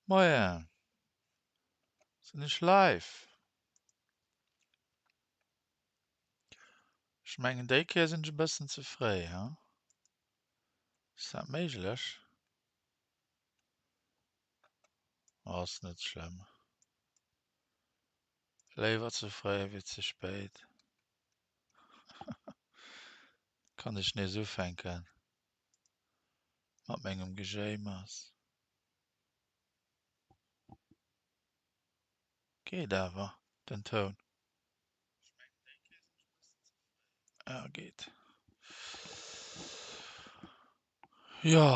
Moien, sinn ech live? Ech mengen déi Kéier sinn ech e bëssen ze fréi, he? Ass dat méiglech? Ass net schlëmm. Léiwer ze fréi wéi ze spéit. Kann ech nees ufänken mat mengem Gejéimers. Geet awer den Toun. Ja geet. Jo,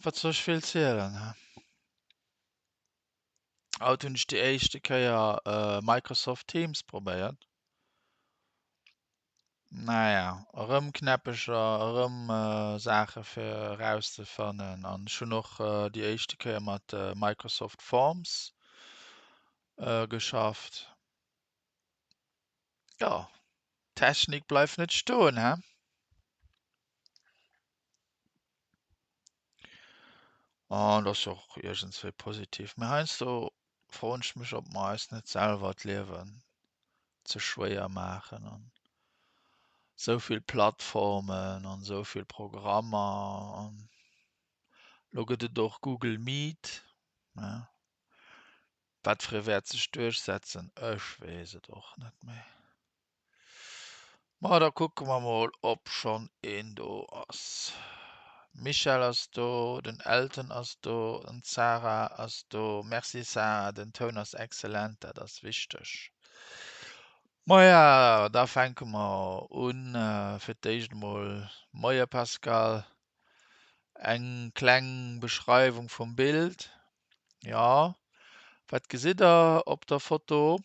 wat soll ech vill zielen, he? Haut hunn ech déi éischte Kéier Microsoft Teams probéiert. Naja, erëm Knäppecher, erëm Saache fir erauszefannen an ech hunn och déi éischte Kéier mat Microsoft Forms geschafft. Jo, d'Technik bleift net stoen, he? An dat ass jo och iergendswéi positiv. Mee heiansdo froen ech mech, ob mer eis net selwer d'Liewen ze schwéier maachen an esou vill Plattformen an esou vill Programmer an elo gëtt et och Google Meet, ne? Wat fir ee wäert sech duerchsetzen? Ech weess et och net méi. Ma da kucke mer mol ob schonn een do ass. Michèle ass do, den Elton ass do, den Zara ass do. Merci Sarah, den Toun ass excellent, dat ass wichteg. Maja, da fänke mer un. Fir d'éischt emol Moie Pascal. Eng kleng Beschreiwung vum Bild. Jo, wat gesitt der op der Foto?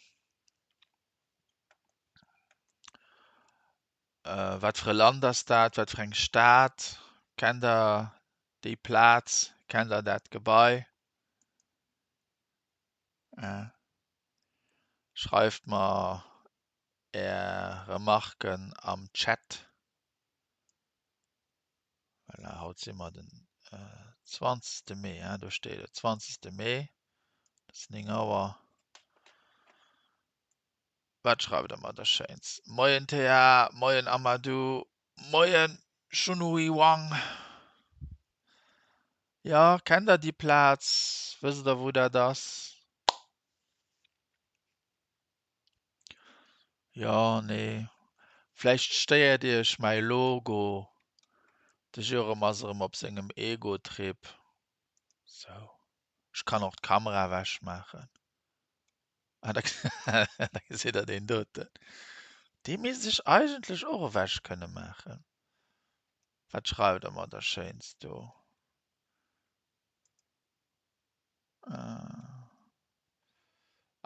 Wat fir e Land ass dat? Wat fir eng Stad? Kennt der déi Plaz? Kennt der dat Gebai? Schreift mer är Remarken am Chat. Voilà, haut si mer den 20. Mee, do steet et, 20. Mee, et ass 9 Auer. Wat schreift der mer da Schéins? Moien Thea, moien Amadou, moien Shunhui Wang. Jo, kennt der déi Plaz? Wësst der wou dat ass? Jo, nee, vläicht stéiert iech mäi Logo. De Jérôme ass erëm op sengem Ego-Trip. Sou, ech kann och d'Kamera ewechmaachen. Ah, da, da gesitt der deen doten. Dee misst ech eigentlech och ewech kënne maachen. Wat schreift der mer da Schéins do?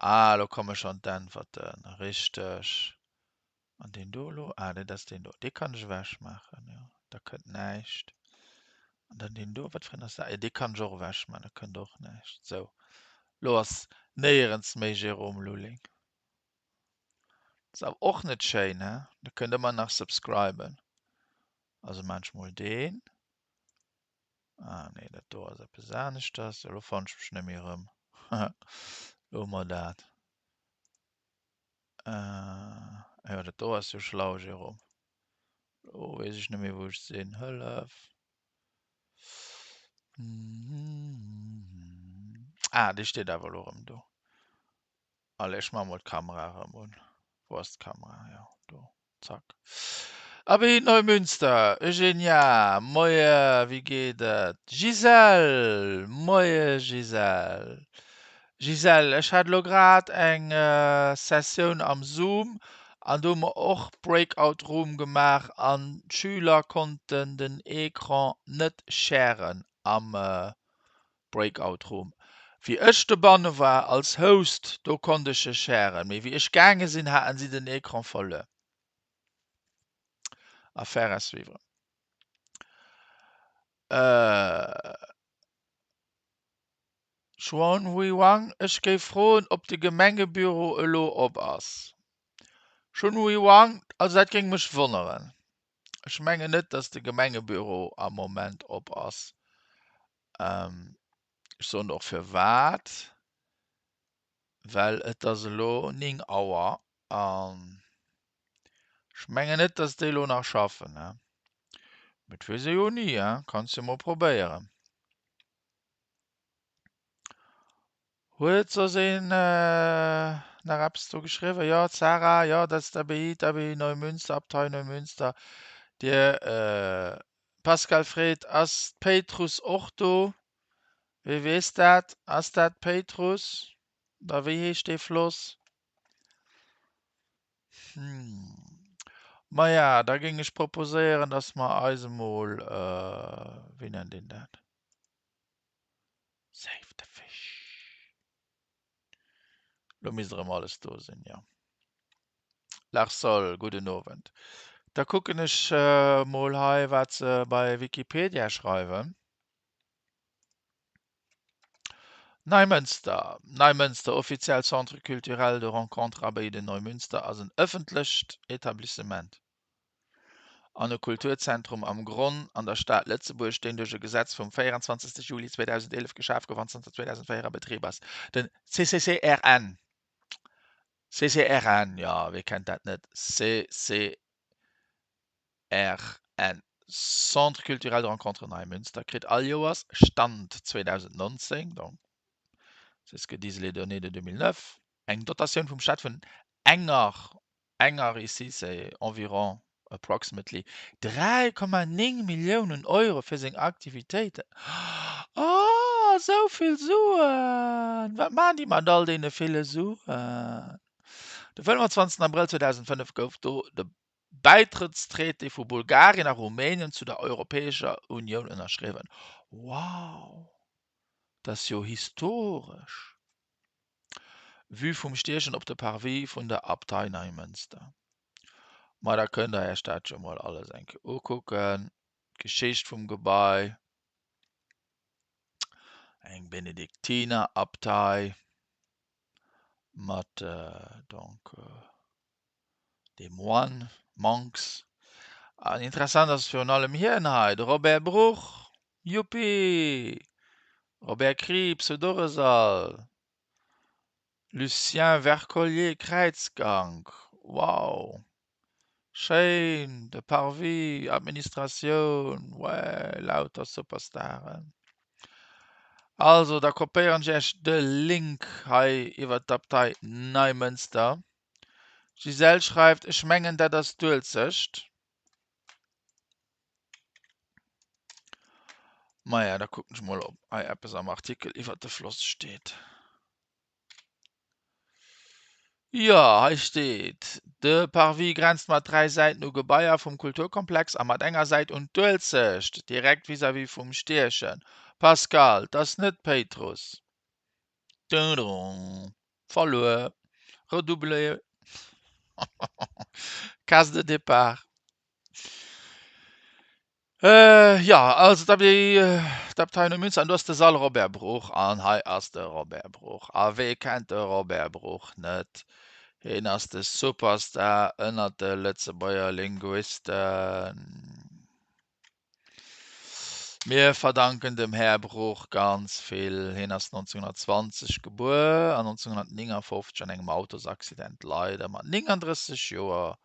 Ah, elo komme schonn d'Äntwerten. Richteg. An deen do elo? Ah, dat ass deen do. Dee kann ech ewechmaachen, jo. Da kënnt näischt. An dann deen do, wat fir een ass dat? Jo, dee kann ech och ewechmaachen, da kënnt och näischt. Sou, elo ass néierens méi Jérôme Lulling. Ass awer och net schéin, he? Der kënnt ëmmer nach subscriben. Also maan ech mol deen. Ah nee, dat do ass eppes aneschters. Elo fannen ech mech net méi erëm. Elo hu mer dat. Äh, jo, dat do ass jo schlau, Jérôme. Lo weess ech net méi, wou ech sinn. Hëllef! Ah, dee steet awer elo erëm do. Allez, ech maache mol d'Kamera erëm un. Wou ass d'Kamera? Jo, do. Zack. Abbaye Neumünster, Eugenia, Moie, wéi geet et? Gisèle, Moie Gisèle. Gisèle, ech hat elo grad eng Sessioun am Zoom an do hu mer och Breakout Room gemaach an d'Schüler konnten den Ecran net sharen am Breakout Room. Wéi ech dobanne war als Host, do konnt ech e sharen, mee wéi ech gaange sinn, haten si den Ecran verluer. Affaire à suivre. Xuanhui Wang, Ech géif froen, ob de Gemengebüro elo op ass. Xunhui Wang, Also dat géing mech wonneren. Ech mengen net, datt de Gemengebüro am Moment op ass. Ech soen och firwat, well et ass elo 9 Auer an ech mengen net, dass déi elo nach schaffen. Mee et weess ee jo ni, kanns jo mol probéieren. Huet soss een nach eppes do geschriwwen? Jo, d'Sarah, jo, dat ass d'ABI, d'ABI Neumünster, Abtei Neumünster. Dir Pascal freet, ass d'Péitruss och do? Wee weess dat? Ass dat d'Péitruss? Da wéi heescht dee Floss? Maja, da géing ech proposéieren, datt mer eis emol, wéi nennt een dat? Save the fish. Lo misst erëm alles do sinn, jo. Larsol, gudden Owend. Da kucken ech mol hei, wat se bei Wikipedia schreiwen. Neimënster Neimënster, offiziell Centre culturel de rencontre Abbaye de Neumünster, ass en ëffentlecht Etablissement an e Kulturzentrum am Gronn an der Stad Lëtzebuerg, deen duerch e Gesetz vum 24 Juli 2011 geschaf gouf an zanter 2004 a Betrib ass. Den CCCRN, CCRN, jo, wee kennt dat net, CCRN, Centre culturel de rencontre Neimünster, kritt all Joers, Stand 2019, donc c'est ce que disent les données de 2009, eng Dotatioun vum Staat vun enger Enger ici c'est environ approximately 3,9 Milliounen Euro fir seng Aktivitéiten. Oh, esou vill Suen! Wat maachen déi mat all deene ville Suen? De 25 Abrëll 2005 gouf do de Bäitrëttstraité vu Bulgarien a Rumänien zu der Europäescher Unioun ënnerschriwwen. Wow, dat ass jo historesch! Vue vum Stierchen op de Parvis vun der Abtei Neimënster. Ma da kënnt der Iech dat jo mol alles eng Kéier ukucken, d'Geschicht vum Gebai, eng Benediktinerabtei mat donc des Moines, Monks. An interessant ass virun allem hien hei, de Robert Bruch, Yuppi! Robert Krieps huet och e Sall. Lucien Wercollier, Kräizgank, wow! Schéin, de Parvis, Administratioun, ouais, lauter Superstaren. Also, da kopéieren ech Iech de Link hei iwwer d'Abtei Neimënster. D'Gisèle schreift, Ech mengen dat ass d'Uelzecht. Maja, da kucken ech mol, ob hei eppes am Artikel iwwer de Floss steet. Jo, hei steet, De Parvis grenzt mat 3 Säiten u Gebaier vum Kulturkomplex a mat enger Säit un d'Uelzecht, direkt vis-à-vis vum Stierchen. Pascal, 't ass net Péitruss. Dëdong. Verluer. Redoubler. Case de départ. Jo, also d'Abtei Neumünster, an do ass de Sall Robert Bruch an hei ass de Robert Bruch. A wee kennt de Robert Bruch net? Hien ass de Superstar ënnert de Lëtzebuerger Linguisten. Mir verdanken dem Här Bruch ganz vill. Hien ass 1920 gebuer an 1959 an engem Autosaccident leider mat 39 Joer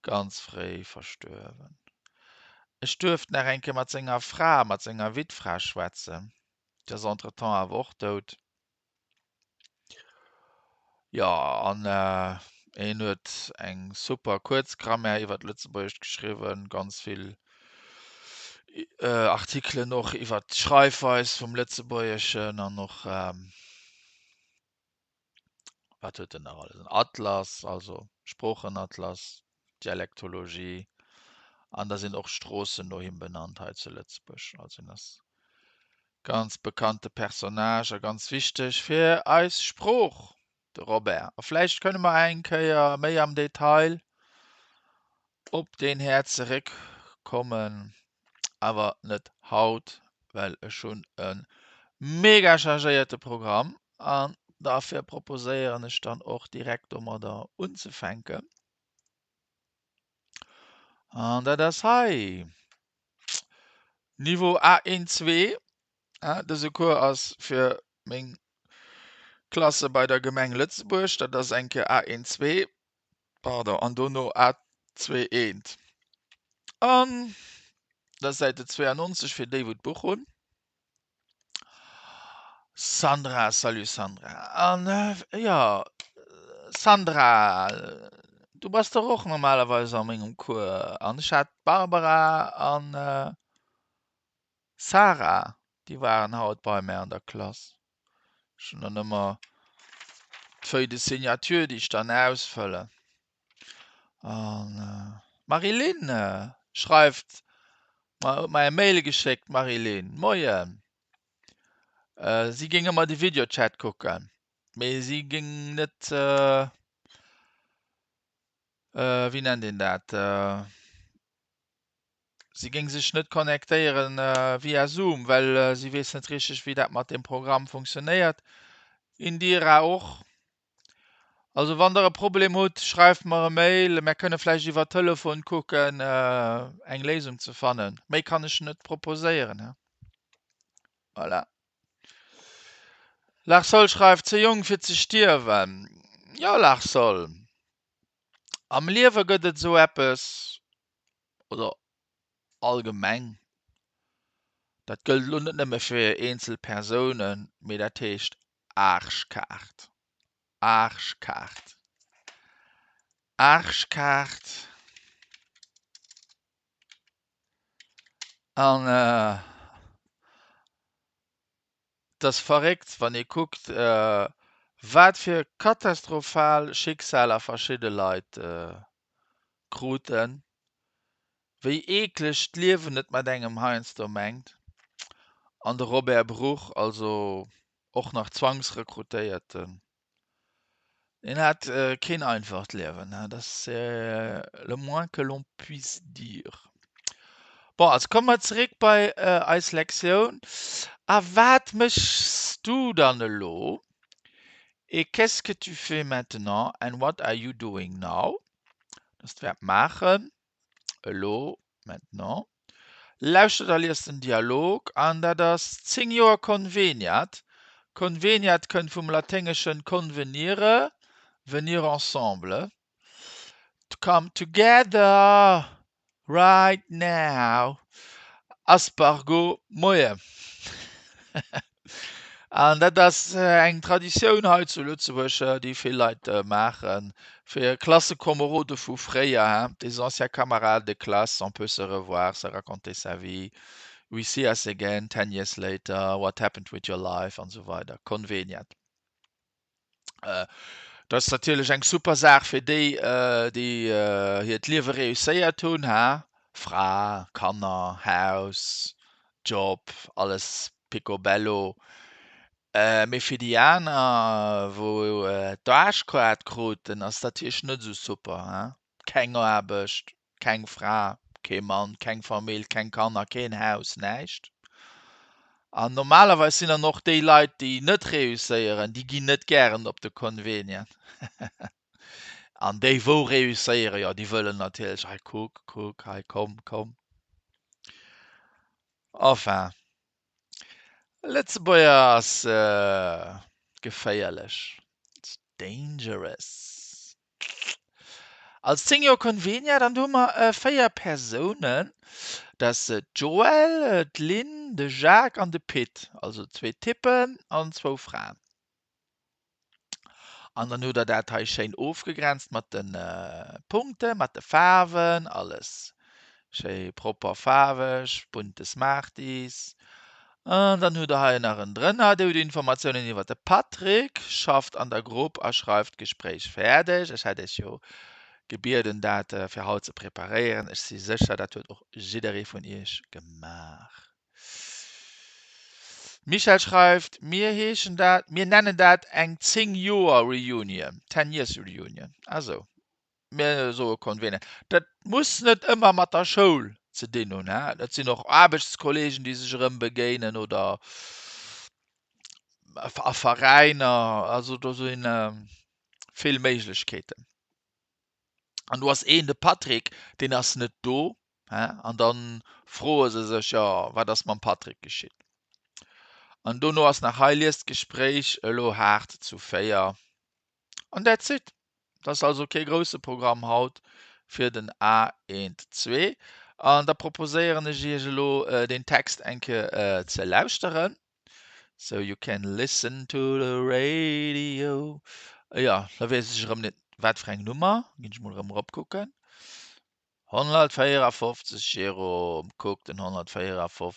ganz fréi verstuerwen. Ech duerft nach eng Kéier mat senger Fra, mat senger Wittfra schwätzen. Déi ass entretemps awer och dout. Jo, an en huet eng super kuerz Grammaire iwwer d'Lëtzebuergescht geschriwwen, ganz vill Artikelen och iwwer d'Schreifweis vum Lëtzebuergeschen an och, wat huet en nach alles, en Atlas, also Sproochenatlas, Dialektologie an da sinn och Stroossen no him benannt hei zu Lëtzebuerg. Also en ass Ganz bekannte Personnage a ganz wichteg fir eis Sprooch, de Robert. A vläicht kënne mer eng Kéier méi am Detail op deen Här zeréckkommen, awer net haut, well ech hunn e mega chargéierte Programm an derfir proposéieren ech dann och direkt domadder unzefänken. An dat ass hei. Niveau A1 2. Dëse Cours ass fir meng Klasse bei der Gemeng Lëtzebuerg, dat ass eng Kéier A1 2, pardon, an dono A2 1. An dat ass Säite 92 fir déi wou d'Buch hunn. Sandra, salut Sandra. An jo, Sandra, du bass dach och normalerweis a mengem Cours an ech hat d'Barbara an Sarah, déi waren haut bei mär an der Klass. Ech hunn dann ëmmer d'Feuille de signature, déi ech dann ausfëllen. An d'Marie-Line schreift mer, huet mer eng Mail geschéckt, Marie-Line, Moien, si géing ëmmer de Videochat kucken, mee si géing net, wéi nennt een dat, si géing sech net connectéieren via Zoom, well si weess net richteg, wéi dat mat deem Programm funktionéiert. Indira och. Also wann der e Problem hutt, schreift mer e Mail, mär kënne vläicht iwwer Telefon kucken eng Léisung ze fannen. Méi kann ech net proposéieren. Voilà. Larsol schreift, ze jonk fir ze stierwen. Jo Larsol, am Liewe gëtt et esou eppes, oder allgemeng, dat gëllt elo net nëmme fir eenzel Persounen, mee dat heescht Aarschkaart. Aarschkaart. Aarschkaart. An et ass verréckt, wann ee kuckt, wat fir katastrophal Schicksaler verschidde Leit kruten, wéi eekleg d'Liewen et mat engem heiansdo mengt. An de Robert Bruch, also och nach Zwangsrekrutéierten, deen hat keen einfacht Liewen, dat c'est le moins que l'on puisse dire. Bon, also komme mer zeréck bei eis Lektioun. A wat méchs du dann elo? Et qu'est-ce que tu fais maintenant? And what are you doing now? Dat ass d'Verb maachen, elo, maintenant. Lauschtert a liest den Dialog an dat ass 10 Joer Conveniat. Conveniat kënnt vum laténgeschen convenire, venir ensemble, to come together right now. Aspargo, Moien. An dat ass eng Traditioun hei zu Lëtzebuerg, déi vill Leit maachen, fir Klassekomerode vu fréier, hein, des anciens camarades de classe, on peut se revoir, se raconter sa vie, we see us again ten years later, what happened with your life an esou weider. Conveniat. Dat ass natierlech eng super Saach fir déi, déi hiert Liewe reusséiert hunn, ha, Fra, Kanner, Haus, Job, alles picobello. Mee fir déi aner, wou d'Aarschkaart kruten, ass dat natierlech net esou super, ha, keng Aarbecht, Keng Fra, kee Mann, keng Famill, keng Kanner, keen Haus, näischt. An normalerweis sinn dann och déi Leit, déi net reusséieren, déi ginn net gären op de Convenien. An déi wou reusséieren, jo déi wëllen natierlech, hei kuck, kuck, hei komm, komm. Enfin. Lëtzebuerger ass geféierlech. It's dangerous. Als 10 Joer Convenia, dann hu mer 4 Persounen, dat ass d'Joëlle, d'Lynn, de Jacques an de Pit, also zwee Typen an zwou Fraen. An dann hutt der dat hei schéin ofgegrenzt mat de Punkte, mat de Faarwen, alles schéi propper faarweg, bunte Smarties. An dann hutt der hei nach en drënner, Dir hutt Informatiounen iwwer de Patrick, schafft an der Grupp a schreift d'Gespréich fäerdeg. Ech hätt Iech jo gebieden, dat fir haut ze preparéieren. Ech si sécher, dat huet och jidderee vun Iech gemaach. Michèle schreift, Mir heeschen dat, mir nennen dat eng 10 Joer Reunion, ten years reunion. Ah sou. Mir soe Convene. Dat muss net ëmmer mat der Schoul ze dinn hunn. Dat sinn och Aarbechtskollegen, déi sech erëm begéinen oder a Veräiner. Also do si vill Méiglechkeeten. An do ass een, de Patrick, deen ass net do. An da froe se sech, jo, wat ass mam Patrick geschitt? An dono ass nach hei, liest d'Gespréich elo haart zu 4. An that's it. Dat ass also kee grousse Programm haut fir den A12. An da proposéieren ech Iech elo deen Text eng Kéier ze lauschteren. So you can listen to the radio. Jo, da weess ech erëm net wat fir eng Nummer. Ginn ech mol erëm eropkucken. 154, Jérôme, kuck den 154.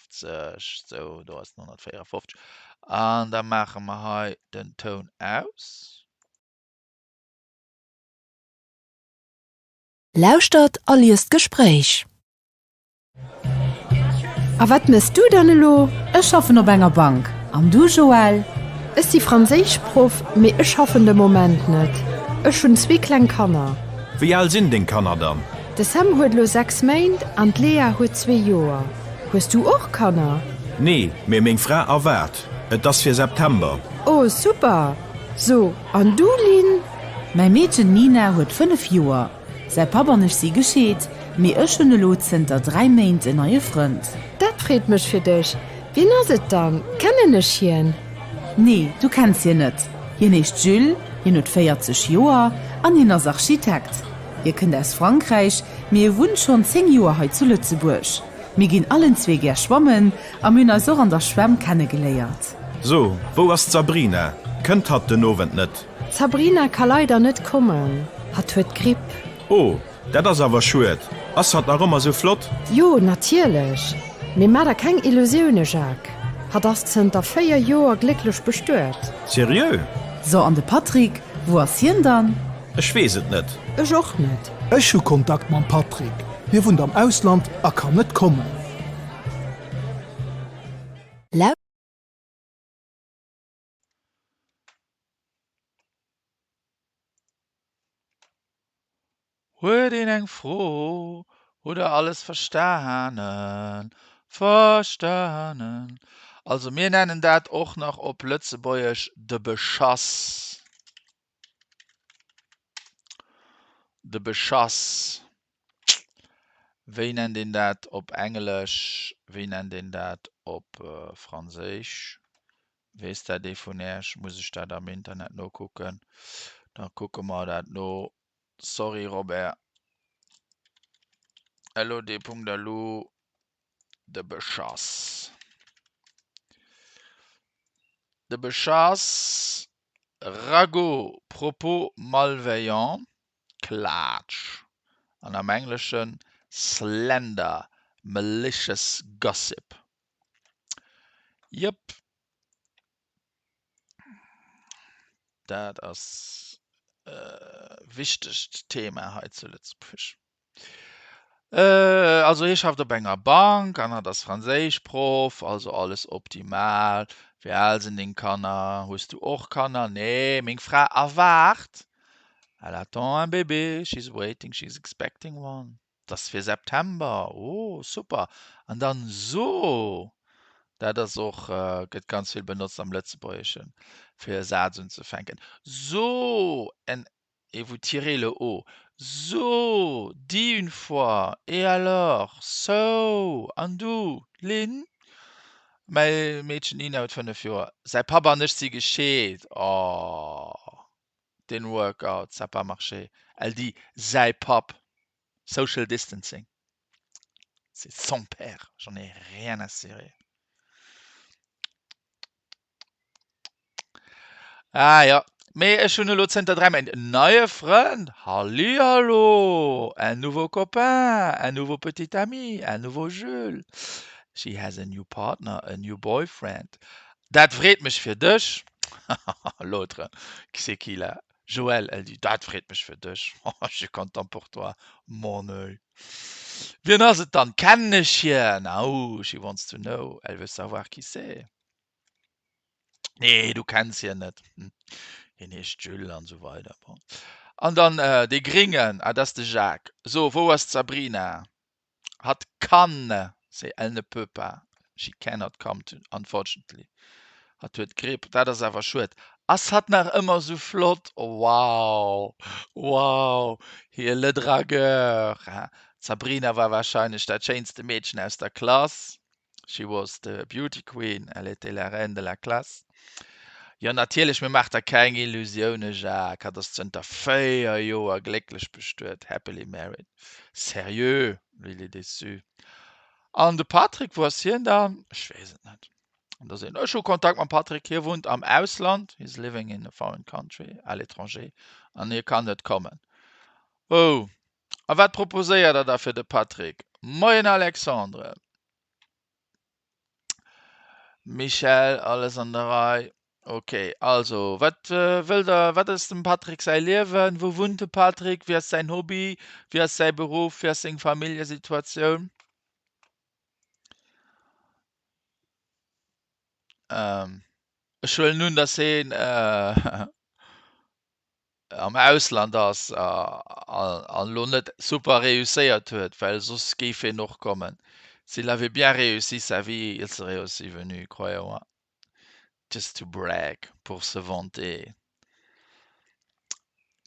Sou, do ass den 154. An da maache mer hei den Toun aus. Lauschtert a liest d'Gespréich. A wat mëss du dann elo? Ech schaffen op enger Bank. An du, Joël? Ech si Franséischproff, mee ech schaffen de Moment net. Ech hunn zwee kleng Kanner. Wéi al sinn deng Kanner dann? De Sam huet elo 6 Méint an d'Lea huet zwee Joer. Hues du och Kanner? Nee, mee meng Fra erwaart. Et ass fir September. Oh, super! So, an du, Lynn? Mäi Meedchen Nina huet 5 Joer. Säi Papp an ech si gescheet, mee ech hunn elo zënter 3 Méint en neie Frënd. Dat freet mech fir dech. Wien ass et dann? Kennen ech hien? Nee, du kenns hien net. Hien heescht Jules, hien huet 40 Joer an hien ass Architekt. Hie kënnt aus Frankräich, mee e wunnt schonn 10 Joer hei zu Lëtzebuerg. Mir ginn allen zwee gär schwammen a mir hunn eis och an der Schwämm kennegeléiert. So, wou ass d'Sabrina? Kënnt hatt den Owend net? D'Sabrina ka leider net kommen, hatt huet d'Gripp. Oh, dat ass awer schued. Ass hatt nach ëmmer sou flott? Jo, natierlech. Mee maa der keng Illusioune, Jacques. Hatt ass zënter 4 Joer glécklech bestuet. Seriö? So, an de Patrick, wou ass hien dann? Ech weess et net. Ech och net. Ech hu Kontakt mam Patrick. Hie wunnt am Ausland a kann net kommen. Huet een eng Fro? Hutt der alles verstanen? Verstanen? Also mir nennen dat och nach op Lëtzebuergesch de Beschass. De Beschass. Wéi nennt een dat op Englesch? Wéi nennt een dat op Franséisch? Weess dat ee vun Äech? Muss ech dat am Internet nokucken? Da kucke mer dat no. Sorry Robert. LOD.lu De Beschass. De Beschass, Ragot, propos malveillant, Klaatsch, an am Engleschen slander, malicious gossip. Jëpp. Dat ass e wichtegt Thema hei zu Lëtzebuerg. Also hie schafft op enger Bank an hatt ass Franséischproff, also alles optimal. Wéi al sinn deng Kanner? Hues du och Kanner? Nee, meng Fra erwaart, elle attend un bébé, she's waiting, she's expecting one. 't ass fir September, oh super. An dann so, dat ass och, gëtt ganz vill benotzt am Lëtzebuergeschen, fir e Saz unzefänken. So, en, et vous tirez le o, so, dis une fois, et alors, so, an du, Lynn? Mäi Meedchen Nina huet 5 Joer, säi Papp an ech si gescheet, oh. Den Workout, ça pas marché. Elle dit säi Papp. Social distancing. C'est son père, j'en ai rien à cirer. Ah jo, mee ech hunn elo zënter 3 Méint en neie Frënd. Hallihallo, un nouveau copain, un nouveau petit ami, un nouveau Jules. She has a new partner, a new boyfriend. Dat freet mech fir dech. L'autre, c'est qui là? Joël, elle dit, Dat freet mech fir dech. Je suis content pour toi, mon oeil. Wien ass et dann? Kennen ech hien? Oh, she wants to know, elle veut savoir qui c'est. Nee, du kenns hien net. Hien heescht Jules an esou weider. Bon. An dann dee Gringen, ah, dat ass de Jacques. So, wou ass d'Sabrina? Hatt kann, c'est elle ne peut pas, she cannot come to, unfortunately. Hatt huet Gripp, dat ass awer schued. Ass hatt nach ëmmer sou flott? Wow, wow, hie le dragueur, hein. D'Sabrina war warscheinlech dat schéinste Meedchen aus der Klass. She was the beauty queen, elle était la reine de la classe. Jo, natierlech, mee maach der keng Illusioune, Jacques, hatt ass zënter 4 Joer glécklech bestuet, happily married. Sérieux? Lui, il est déçu. An de Patrick, wou ass hien dann? Ech weess et net. An da seet en, ech hu Kontakt mam Patrick, hie wunnt am Ausland, he's living in a foreign country, à l'étranger, an hie kann net kommen. Oh, a wat proposéiert der da fir de Patrick? Moien Alexandre. Michèle, alles an der Rei. Ok, also wat wëllt der, wat ass dem Patrick säi Liewen, wou wunnt de Patrick, wéi ass säin Hobby, wéi ass säi Beruff, wéi ass seng Familljesituatioun? Ech huelen un, datt heen am Ausland ass an elo net super réusséiert huet, well soss géif hien och kommen. S'il avait bien réussi sa vie, il serait aussi venu, croyez-moi. Just to brag, pour se vanter.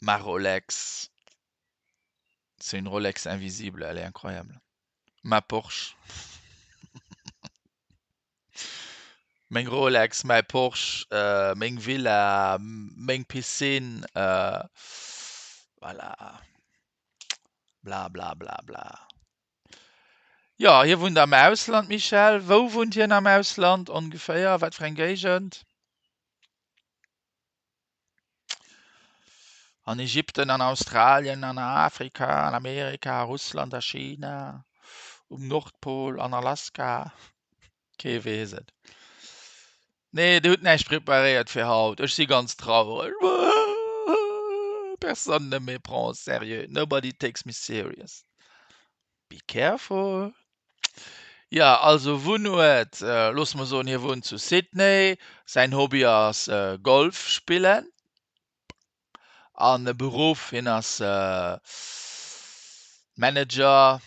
Ma Rolex, c'est une Rolex invisible, elle est incroyable. Ma Porsche. Meng Rolex, mäi Porsche, meng Villa, meng Piscine, voilà, bla bla bla bla. Jo, hie wunnt am Ausland, Michèle. Wou wunnt hien am Ausland ongeféier? Wat fir eng Géigend? An Ägypten, an Australien, an Afrika, an Amerika, a Russland, a China, um Nordpol, an Alaska, kee weess et. Nee, dir hutt näischt preparéiert fir haut. Ech si ganz traureg. Personne ne me prend au sérieux. Nobody takes me serious. Be careful. Ja, also Wunnuert, loosse mer soen, hie wunnt zu Sydney. Säin Hobby ass Golf spillen. An Beruff, hien ass Manager.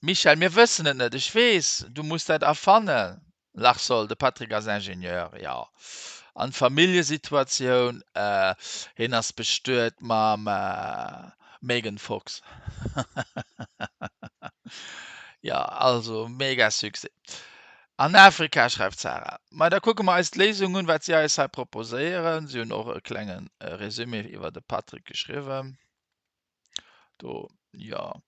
Michèle, mir wëssen et net. Ech weess, du muss dat erfannen. Lachsoll, de Patrick ass Ingenieur, jo. An d'Familljesituatioun, hien ass bestuet mam Megan Fox. Jo, also mega Succès. An Afrika, schreift d'Sarah. Ma da kucke mer eis d'Léisung un, wat si eis hei proposéieren. Si hunn och e klenge Résumé iwwer de Patrick geschriwwen. Do, jo.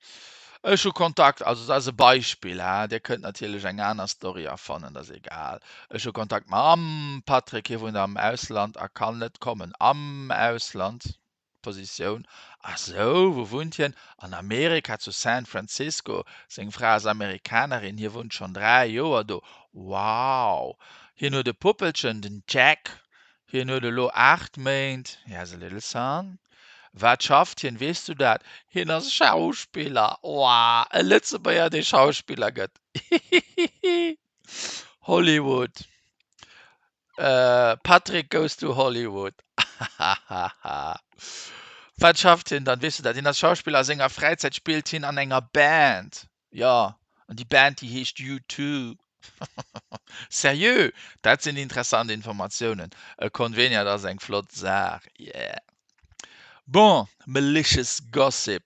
Ech hu Kontakt, also dat ass e Beispill, hein, Dir kënnt natierlech eng aner Story erfannen, dat ass egal. Ech hu Kontakt mam Patrick, hie wunnt am Ausland a kann net kommen. Am Ausland, Positioun, Ah sou, wou wunnt hien? An Amerika, zu San Francisco. Seng Fra ass Amerikanerin, hie wunnt schonn 3 Joer do. Wow! Hien huet e Puppelchen, den Jack. Hien huet elo 8 Méint, he has a little son. Wat schafft hien, weess du dat? Hien ass Schauspiller! Oah, e Lëtzebuerger dee Schauspiller gëtt! Hihihihi! Hollywood! Patrick goes to Hollywood! Hahaha! Wat schafft hien dann, weess du dat? Hien ass Schauspiller, a senger Fräizäit spillt hien an enger Band! Jo, an déi Band déi heescht U2. Seriö, dat sinn interessant Informatiounen. E Conveniat ass eng flott Saach, yeah. Bon, malicious gossip.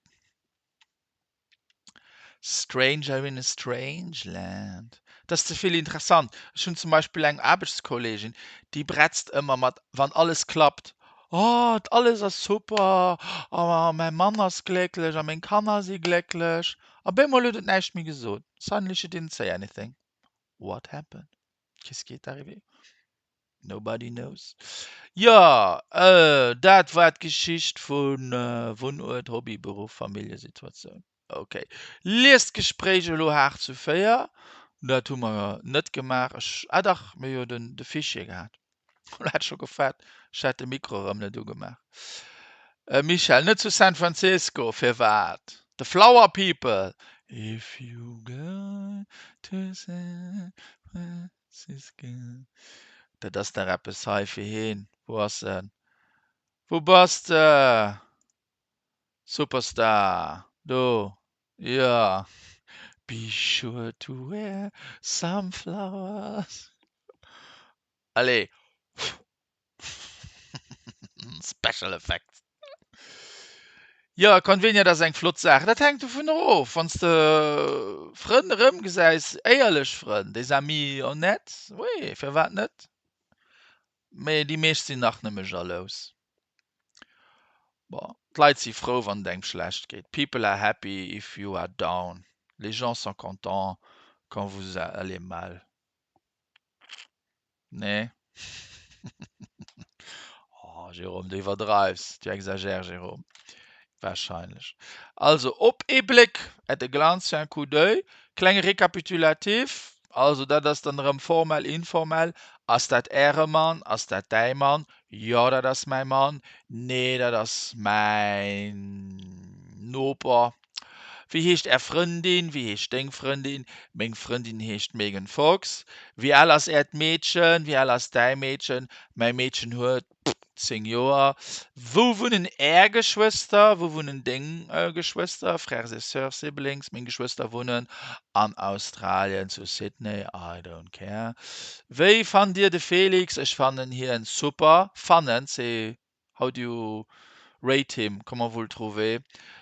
Stranger in a strange land. Dat ass ze vill interessant. Ech hunn zum Beispill eng Aarbechtskolleegin, déi bretzt ëmmer mat, wann alles klappt, Oh, alles ass super, a mäi Mann ass glécklech a meng Kanner si glécklech. A bemol huet et näischt méi gesot. Suddenly she didn't say anything. What happened? Qu'est-ce qui est arrivé? Nobody knows. Jo, dat war d'Geschicht vu Wunnuert, Hobby, Beruff, Familljesituatioun. Ok. Liest d'Gespréich elo haart zu 4. Dat hu mer net gemaach. Ech, ah dach, mir hu jo den, de Fichier gehat. Elo hat ech scho gefaart, ech hätt de Mikro erëm net ugemaach. Michèle, net zu San Francisco, firwat? The Flower People, If you go to San Francisco. Dat ass dach eppes hei fir heen. Wou ass en? Wou bass de? Superstar, do, jo. Be sure to wear some flowers. Allez. Special Effects. Jo, Convenient ass eng flott Saach. Dat hänkt dovunner of, wann s de Frënn erëmgesäis, éierlech Frënn, des amis honnêtes, oui, firwat net? Mee déi meescht sinn nach nëmme jalous. Bon, d'Leit si frou, wann et engem schlecht geet. People are happy if you are down. Les gens sont contents quand vous allez mal. Nee. Oh, Jérôme, du iwwerdreifs. Tu exagères, Jérôme. Wahrscheinlech. Also, op ee Bléck, at a glance, sur un coup d'oeil. Klenge Rekapitulatif. Also, dat ass dann erëm formell, informell. Ass dat Äre Mann? Ass dat däi Mann? Jo, dat ass mäi Mann. Nee, dat ass mäin Noper. Wéi heescht Är Frëndin? Wéi heescht deng Frëndin? Meng Frëndin heescht Megan Fox. Wéi al ass Äert Meedchen? Wéi al ass däi Meedchen? Mäi Meedchen huet 10 Joer. Wou wunnen Är Geschwëster? Wou wunnen deng Geschwëster? Frères et sœurs, siblings, Meng Geschwëster wunnen an Australien, zu Sydney. I don't care. Wéi fannt Dir de Felix? Ech fannen hien super. Fannen, c'est How do you rate him? Comment vous le trouvez?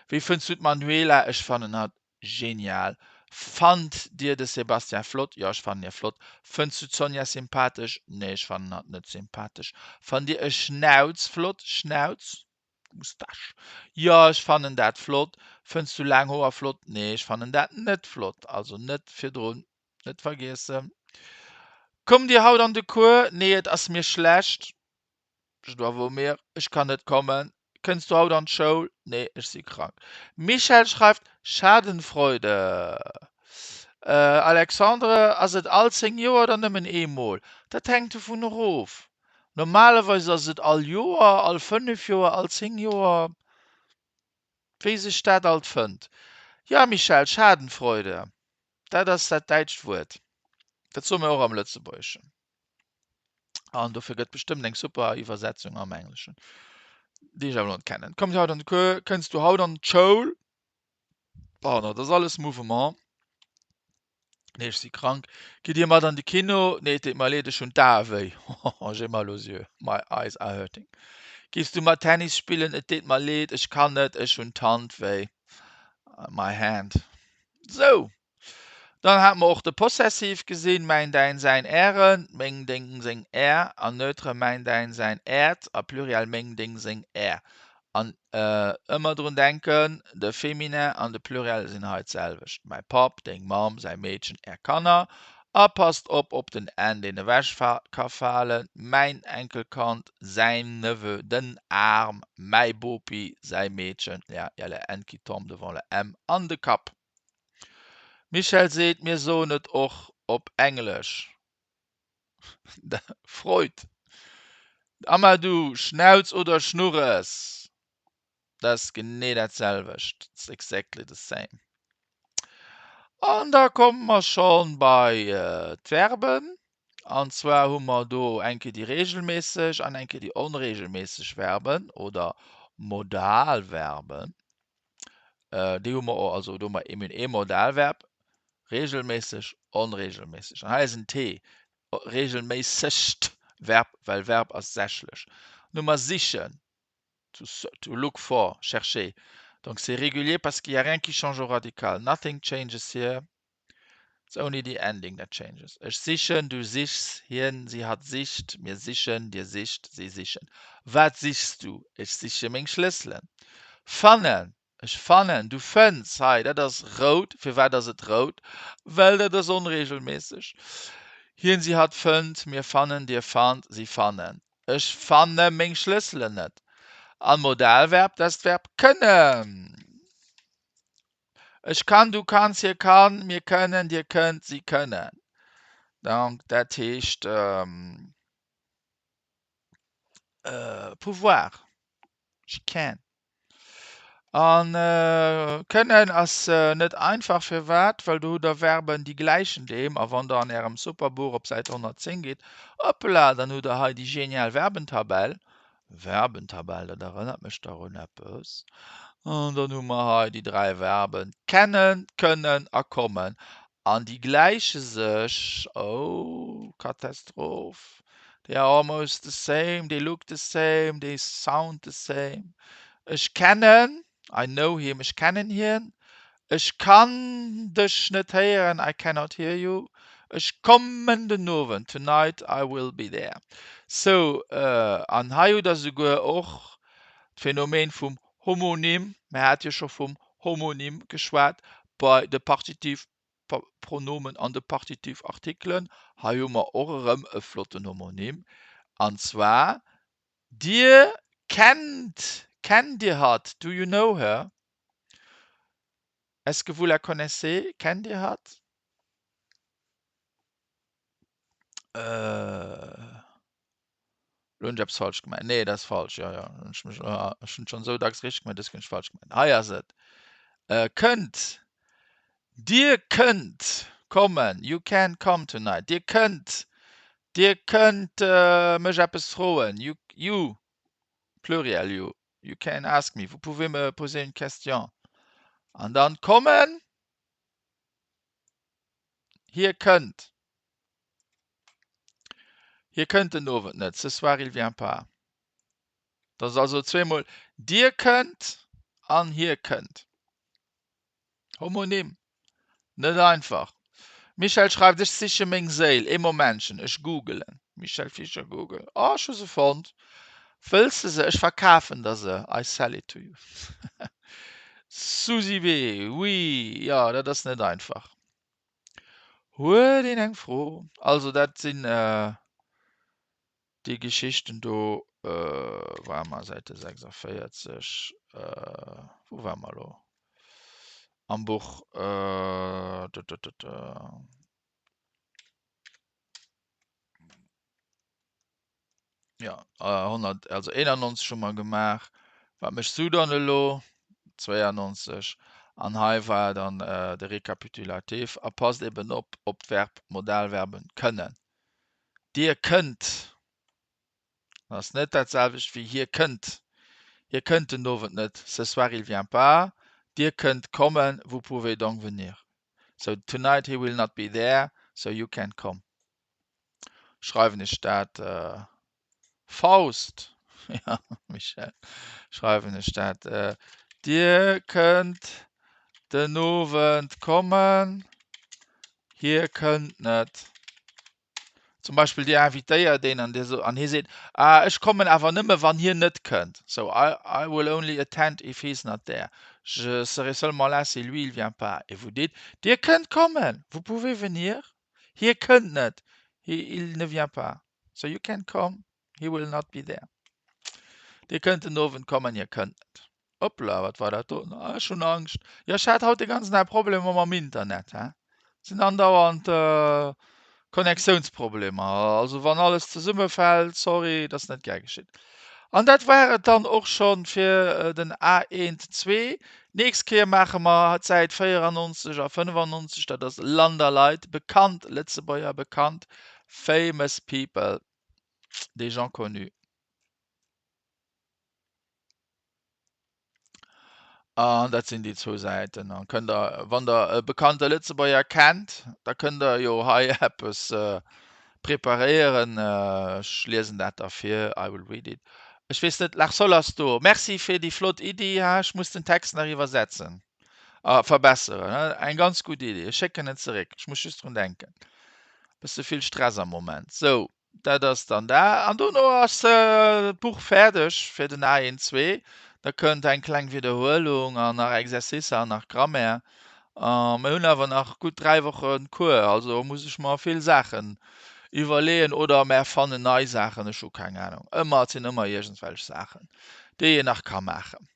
Wéi fënns du d'Manuela? Ech fannen hatt genial. Fannt dir de Sébastien flott? Jo, ech fannen hie flott. Fënns du d'Sonja sympathesch? Nee, ech fannen hatt net sympathesch. Fannt dir e Schnauz flott? Schnauz? Moustache? Jo, ech fannen dat flott. Fënns du laang Hoer flott? Nee, ech fannen dat net flott. Also net virdrun net vergiessen. Kommt dir haut an de Cours? Nee, et ass mir schlecht. Je dois vomir, ech kann net kommen. Kënns du haut an d'Schoul? Nee, ech si krank. Michèle schreift, Schadenfreude. Alexandre, Ass et all 10 Joer oder nëmmen eemol? Dat hänkt dovun erof. Normalerweis ass et all Joer, all 5 Joer, all 10 Joer, wéi sech dat alt fënnt. Jo, Michèle, Schadenfreude, dat ass dat däitscht Wuert. Dat soe mir och am Lëtzebuergeschen. An dofir gëtt bestëmmt eng super Iwwersetzung am Engleschen, déi ech awer net kennen. Kommt haut an de Cours, kënns du haut an d'Schoul? Pardon, dat ass alles Mouvement. Nee, ech si krank. Gitt Dir mat an de Kino? Nee, et deet mer leed, ech hunn d'Ae wéi. J'ai mal aux yeux, my eyes are hurting. Gees du mat Tennis spillen? Et deet mer leed, ech kann net, ech hunn d'Hand wéi. My hand. Sou. Dann hate mer och de Possessiv gesinn, mäin, däin, säin, ären, meng, deng, seng, är, an Neutre, mäin, däin, säin, äert, a Pluriel, meng, deng, seng, är. An ëmmer drun denken, de Féminin an de Pluriel sinn hei d'selwecht, mäi Papp, deng Mamm, säi Meedchen, är Kanner. A passt op op den n, deen ewech ka falen, mäin Enkelkand, säin Neveu, den Aarm, mäi Bopi, säi Meedchen, ja, il y a le n qui tombe devant le m, an de Kapp. Michèle seet, mir soen et och op Englesch. Freud. Amadou, Schnauz oder Schnurres? Dat ass genee dat selwecht. It's exactly the same. An da komme mer schonn bei d'Verben. An zwar hu mer do eng Kéier déi reegelméisseg an eng Kéier déi onreegelméisseg Verben oder Modalverben. Déi hu mer och, also do hu mer eben ee Modalverb, reegelméisseg, onreegelméisseg. An hei ass en T, reegelméissegt Verb, well Verb ass sächlech. Dann hu mer sichen, to, to look for, chercher. Donc c'est régulier parce qu'il y a rien qui change au radical. Nothing changes here. It's only the ending that changes. Ech sichen, du sichs, hien, si, hatt sicht, mir sichen, dir sicht, si sichen. Wat sichs du? Ech siche meng Schlësselen. Fannen, ech fannen, du fënns. Hei, dat ass rout. Firwat ass et rout? Well dat ass onreegelméisseg. Hien, si, hatt fënnt, mir fannen, dir fannt, si fannen. Ech fanne meng Schlësselen net. An Modalverb, dat ass d'Verb kënnen. Ech kann, du kanns, hie kann, mir kënnen, dir kënnt, si kënnen. Donc dat heescht pouvoir, she can. An kënnen ass net einfach. Firwat? Well do hutt der Verben, déi gläichen deem. A wann der an Ärem super Buch op Säit 110 gitt, hoppla, dann hutt der hei déi genial Verbentabell. Verbentabell, dat erënnert mech dach un eppes. An dann hu mer hei déi 3 Verben kennen, kënnen a kommen. An déi gläiche sech, oh, Katastroph, they are almost the same, they look the same, they sound the same. Ech kennen, I know him, ech kennen hien. Ech kann dech net héieren, I cannot hear you. Ech kommen den Owend, tonight I will be there. Sou, an hei hutt der souguer och d'Phänomen vum Homonym, mir hate jo scho vum Homonym geschwat bei de Partitivpronomen an de Partitivartikelen. Hei hu mer och erëm e flotten Homonym, an zwar Dir kennt, kennt Dir hatt? Do you know her? Est-ce que vous la connaissez? Kennt Dir hatt? Äh. Lo hunn ech eppes falsch gemaach. Nee, dat ass falsch. Jo, jo. Ech mech, ech hunn schonn esou dacks richteg gemaach, dës hunn ech falsch gemaach. Hei ass et. Äh, kënnt. Dir kënnt kommen. You can come tonight. Dir kënnt. Dir kënnt mech eppes froen. You, you, Pluriel, you, you can ask me. Vous pouvez me poser une question. An dann kommen. Hie kënnt. Hie kënnt den Owend net. Ce soir, il vient pas. Dat ass also zweemol Dir kënnt an hie kënnt. Homonym. Net einfach. Michèle schreift, Ech siche meng Séil. Ee Momentchen, ech googelen. Michèle Fischer, Google. Oh, ech hu se fonnt. Wëlls de se? Ech verkafen der se. I sell it to you. Susi B. Oui, jo, dat ass net einfach. Huet een eng Fro? Also dat sinn déi Geschichten do. Ware mer Säite 46? Wou ware mer elo? Am Buch. Jo, 100, also 91 hu mer gemaach. Wat méchs du dann elo? 92. An hei war dann de Rekapitulativ. A passt eben op op d'Verb, d'Modalverben kënnen. Dir kënnt ass net dat selwecht wéi hie kënnt. Hie kënnt den Owend net, ce soir il vient pas. Dir kënnt kommen, vous pouvez donc venir. So tonight he will not be there, so you can come. Schreiwen ech dat Faust? Ja, Michèle, schreiwen ech dat. Dir kënnt den Owend kommen, hie kënnt net. Zum Beispill Dir invitéiert een an Dir so, an hie seet, ah, ech kommen awer nëmme wann hien net kënnt. So I, I will only attend if he's not there. Je serai seulement là si lui il vient pas. Et vous dites, Dir kënnt kommen, vous pouvez venir. Hie kënnt net, he, il ne vient pas. So you can come, he will not be there. Dir kënnt den Owend kommen, hie kënnt net. Hoppla, wat war dat do? Ah, ech hunn Angscht. Jo, ech hat haut de ganzen Dag Problemer mam Internet, hä? Et sinn andauernd Connectiounsproblemer. Also wann alles zesummefält, sorry, et ass net gär geschitt. An dat war et dann och schonn fir den A1 zwee. Nächst Kéier maache mer d'Säit 94 a 95, dat ass Land a Leit, bekannt Lëtzebuerger, bekannt famous people, des gens connus. An dat sinn déi zwou Säiten. An kënnt der, wann der e bekannte Lëtzebuerger kennt, da kënnt der jo hei eppes preparéieren. Ech liesen dat da vir, I will read it. Ech weess net, Lars ass do. Merci fir déi flott Iddi. Ha, ech muss den Text nach iwwersetzen a verbesseren. Eng ganz gutt Iddi. Ech schécken en zeréck. Ech muss just drun denken. Bësse vill Stress am Moment. Sou. Dat ass dann da. An dono ass d'Buch fäerdeg fir den A1 zwee. Da kënnt eng kleng Widderhuelung an nach Exercicer an nach Grammaire. A mir hunn awer nach gutt 3 Woche Cours, also muss ech mer vill Saachen iwwerleeën oder mär fannen nei Saachen, ech hu keng Anung. Ëmmer, et sinn ëmmer iergendwelch Saachen, déi een nach ka maachen.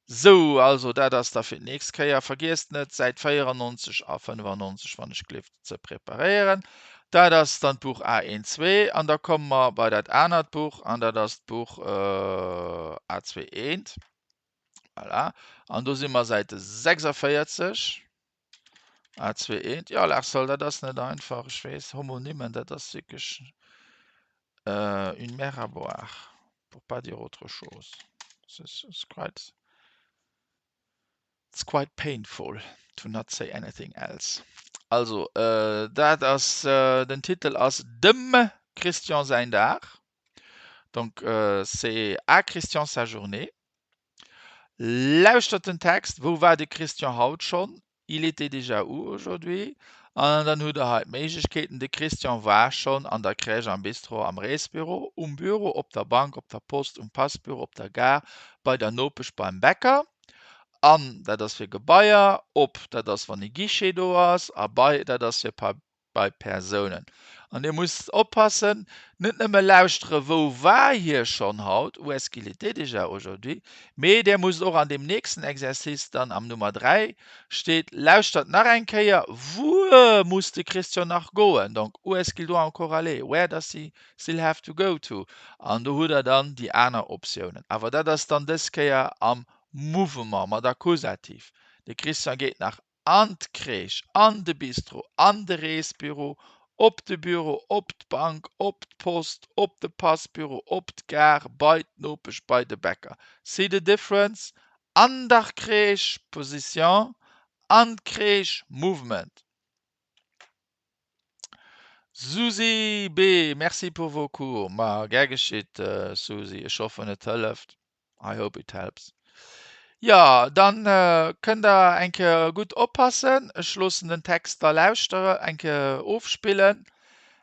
Sou, also dat ass da fir d'nächst Kéier. Vergiesst net, Säit 94 a 95, wann ech gleeft, ze preparéieren. Dat ass dann d'Buch A1 zwee. An da komme mer bei dat anert Buch, an dat ass d'Buch A2 eent. Voilà. An do si mer Säite 46. A2 eent. Jo, Larssol, dat ass net einfach, ech weess. Homonymen, dat ass wierklech une mer à boire, pour pas dire autre chose. It's quite, it's quite painful to not say anything else. Also, dat ass, den Titel ass Dem Christian säin Dag. Donc, c'est à Christian sa journée. Lauschtert den Text, Wou war de Christian haut schonn? Il était déjà où aujourd'hui? An dann hutt der hei d'Méiglechkeeten, De Christian war schonn an der Crèche, am Bistro, am Reesbüro, um Büro, op der Bank, op der Post, um Passbüro, op der Gare, bei der Nopesch, beim Bäcker. An, dat ass fir Gebaier, op, dat ass wann e Guichet do ass, a bei, dat ass fir bei Persounen. An Dir musst oppassen, net nëmme lauschtere wou war hie schonn haut, où est-ce qu'il était déjà aujourd'hui, mee Dir musst och an deem nächsten Exercice dann am Nummer 3 steet, lauschtert nach eng Kéier, wuer muss de Christian nach goen, donc où est-ce qu'il doit encore aller, where does he still have to go to, an do hutt Der dann déi aner Optiounen. Awer dat ass dann dës Kéier am Mouvement mat Akkusativ, de Christian geet nach an d'Crèche, an de Bistro, an de Reesbüro, op de Büro, op d'Bank, op d'Post, op de Passbüro, op d'Gare, bei d'Nopesch, bei de Bäcker. See the difference? An der Crèche, Position, an d'Crèche, Movement. Susi B. Merci pour vos cours. Ma gär geschitt, Susi. Ech hoffen, et hëlleft. I hope it helps. Jo, dann kënnt der eng Kéier gutt oppassen. Ech loossen den Text da lauschtere, eng Kéier ofspillen.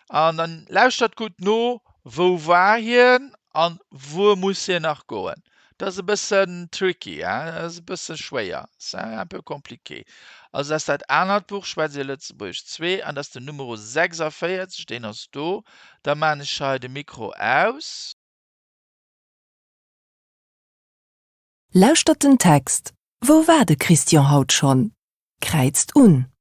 An dann lauschtert gutt no, wou war hien an wuer muss hien nach goen. Dat ass e bëssen tricky, hein, dat ass e bësse schwéier, c'est un peu compliqué. Also dat ass dat anert Buch, Schwätz Dir Lëtzebuergesch 2, an dat ass den Numero 46, deen ass do. Da maan ech hei de Mikro aus. Lauschtert den Text, Wou war de Christian haut schonn? Kräizt un.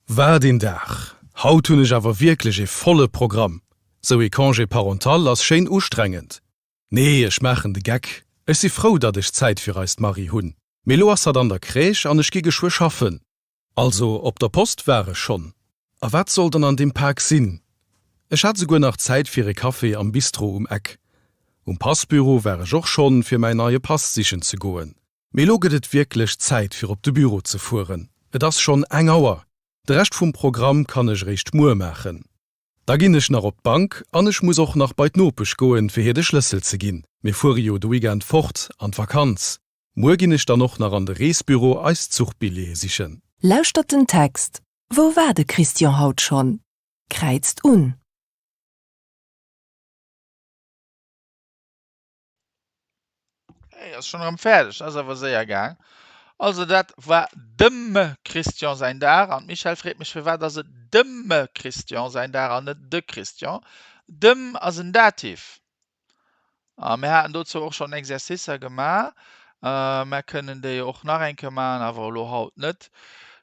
Wat een Dag! Haut hunn ech awer wierklech ee volle Programm. Sou ee Congé parental ass schéin ustrengend. Nee, ech maachen de Geck, ech si frou, datt ech Zäit fir eist Marie hunn. Mee lo ass hatt an der Crèche an ech gi geschwë schaffen. Also op der Post war ech schonn. A wat soll dann an deem Pak sinn? Ech hat souguer nach Zäit fir e Café am Bistro um Eck. Um Passbüro war ech och schonn, fir mäin neie Pass sichen ze goen. Mee elo gëtt et wierklech Zäit fir op de Büro ze fueren. Et ass schonn eng Auer. De Rescht vum Programm kann ech eréischt muer maachen. Da ginn ech nach op d'Bank an ech muss och nach bei d'Nopesch goen, fir hir de Schlëssel ze ginn. Mir fuere jo de Weekend fort an d'Vakanz. Muer ginn ech dann och nach an de Reesbüro eis Zuchbillete sichen. Lauschtert den Text, Wou war de Christian haut schonn? Kräizt un. Hey, ass schon erëm fäerdeg, ass awer séier gaang. Also dat war dem Christian säin Dag an d'Michèle freet mech firwat ass et dem Christian säin Dag an net de Christian. Dem ass en Dativ. A mir haten dozou och schonn Exercicer gemaach. Mer kënnen déi och nach eng Kéier maachen, awer elo haut net.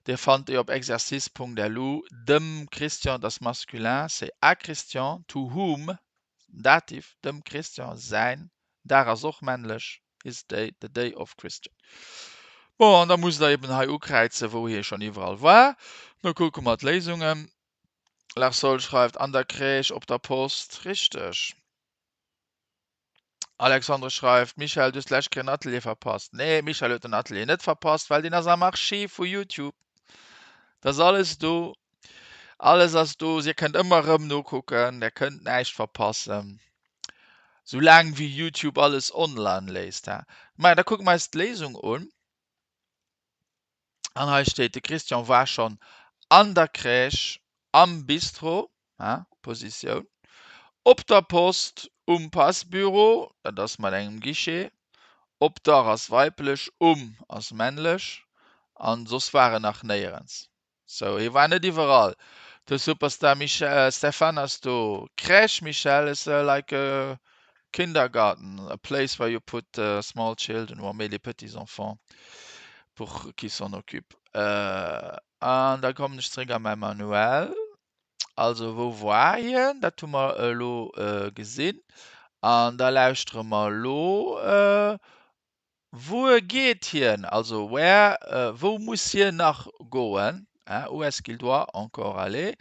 Dir fannt déi op exercice.lu. Dem Christian, dat ass masculin, c'est à Christian, to whom, Dativ, dem Christian säin Dag ass och männlech, his day, the day of Christian. Bon, an da musst der eben hei ukräizen, wou hie schonn iwwerall war. Da kucke mer d'Léisungen. Larsol schreift, An der Crèche, op der Post. Richteg. Alexandre schreift, Michèle, du hues d'lescht Kéier en Atelier verpasst. Nee, Michèle huet den Atelier net verpasst, well deen ass am Archiv vu YouTube. Dat ass alles do. Alles ass do. Dir kënnt ëmmer erëm nokucken. Der kënnt näischt verpassen. Soulaang wéi YouTube alles online léisst. Maja, da kucke mer eis d'Léisung un. An hei steet, de Christian war schonn an der Crèche, am Bistro, ha, Positioun, op der Post, um Passbüro, dat ass mat engem Guichet, op der ass weiblech, um ass männlech, an soss war en nach néierens. Sou, hie war net iwwerall. De Superstar Michel, Stéphane ass do. Crèche, Michel, is like a kindergarten, a place where you put small children or mais les petits enfants pour qu'ils s'en occupent. An da kommen ech zréck a mäi Manuel. Also, wou war hien? Dat hu mer elo gesinn. An da lauschtere mer elo Wuer geet hien? Also where, wou muss hien nach goen? Où est-ce qu'il doit encore aller?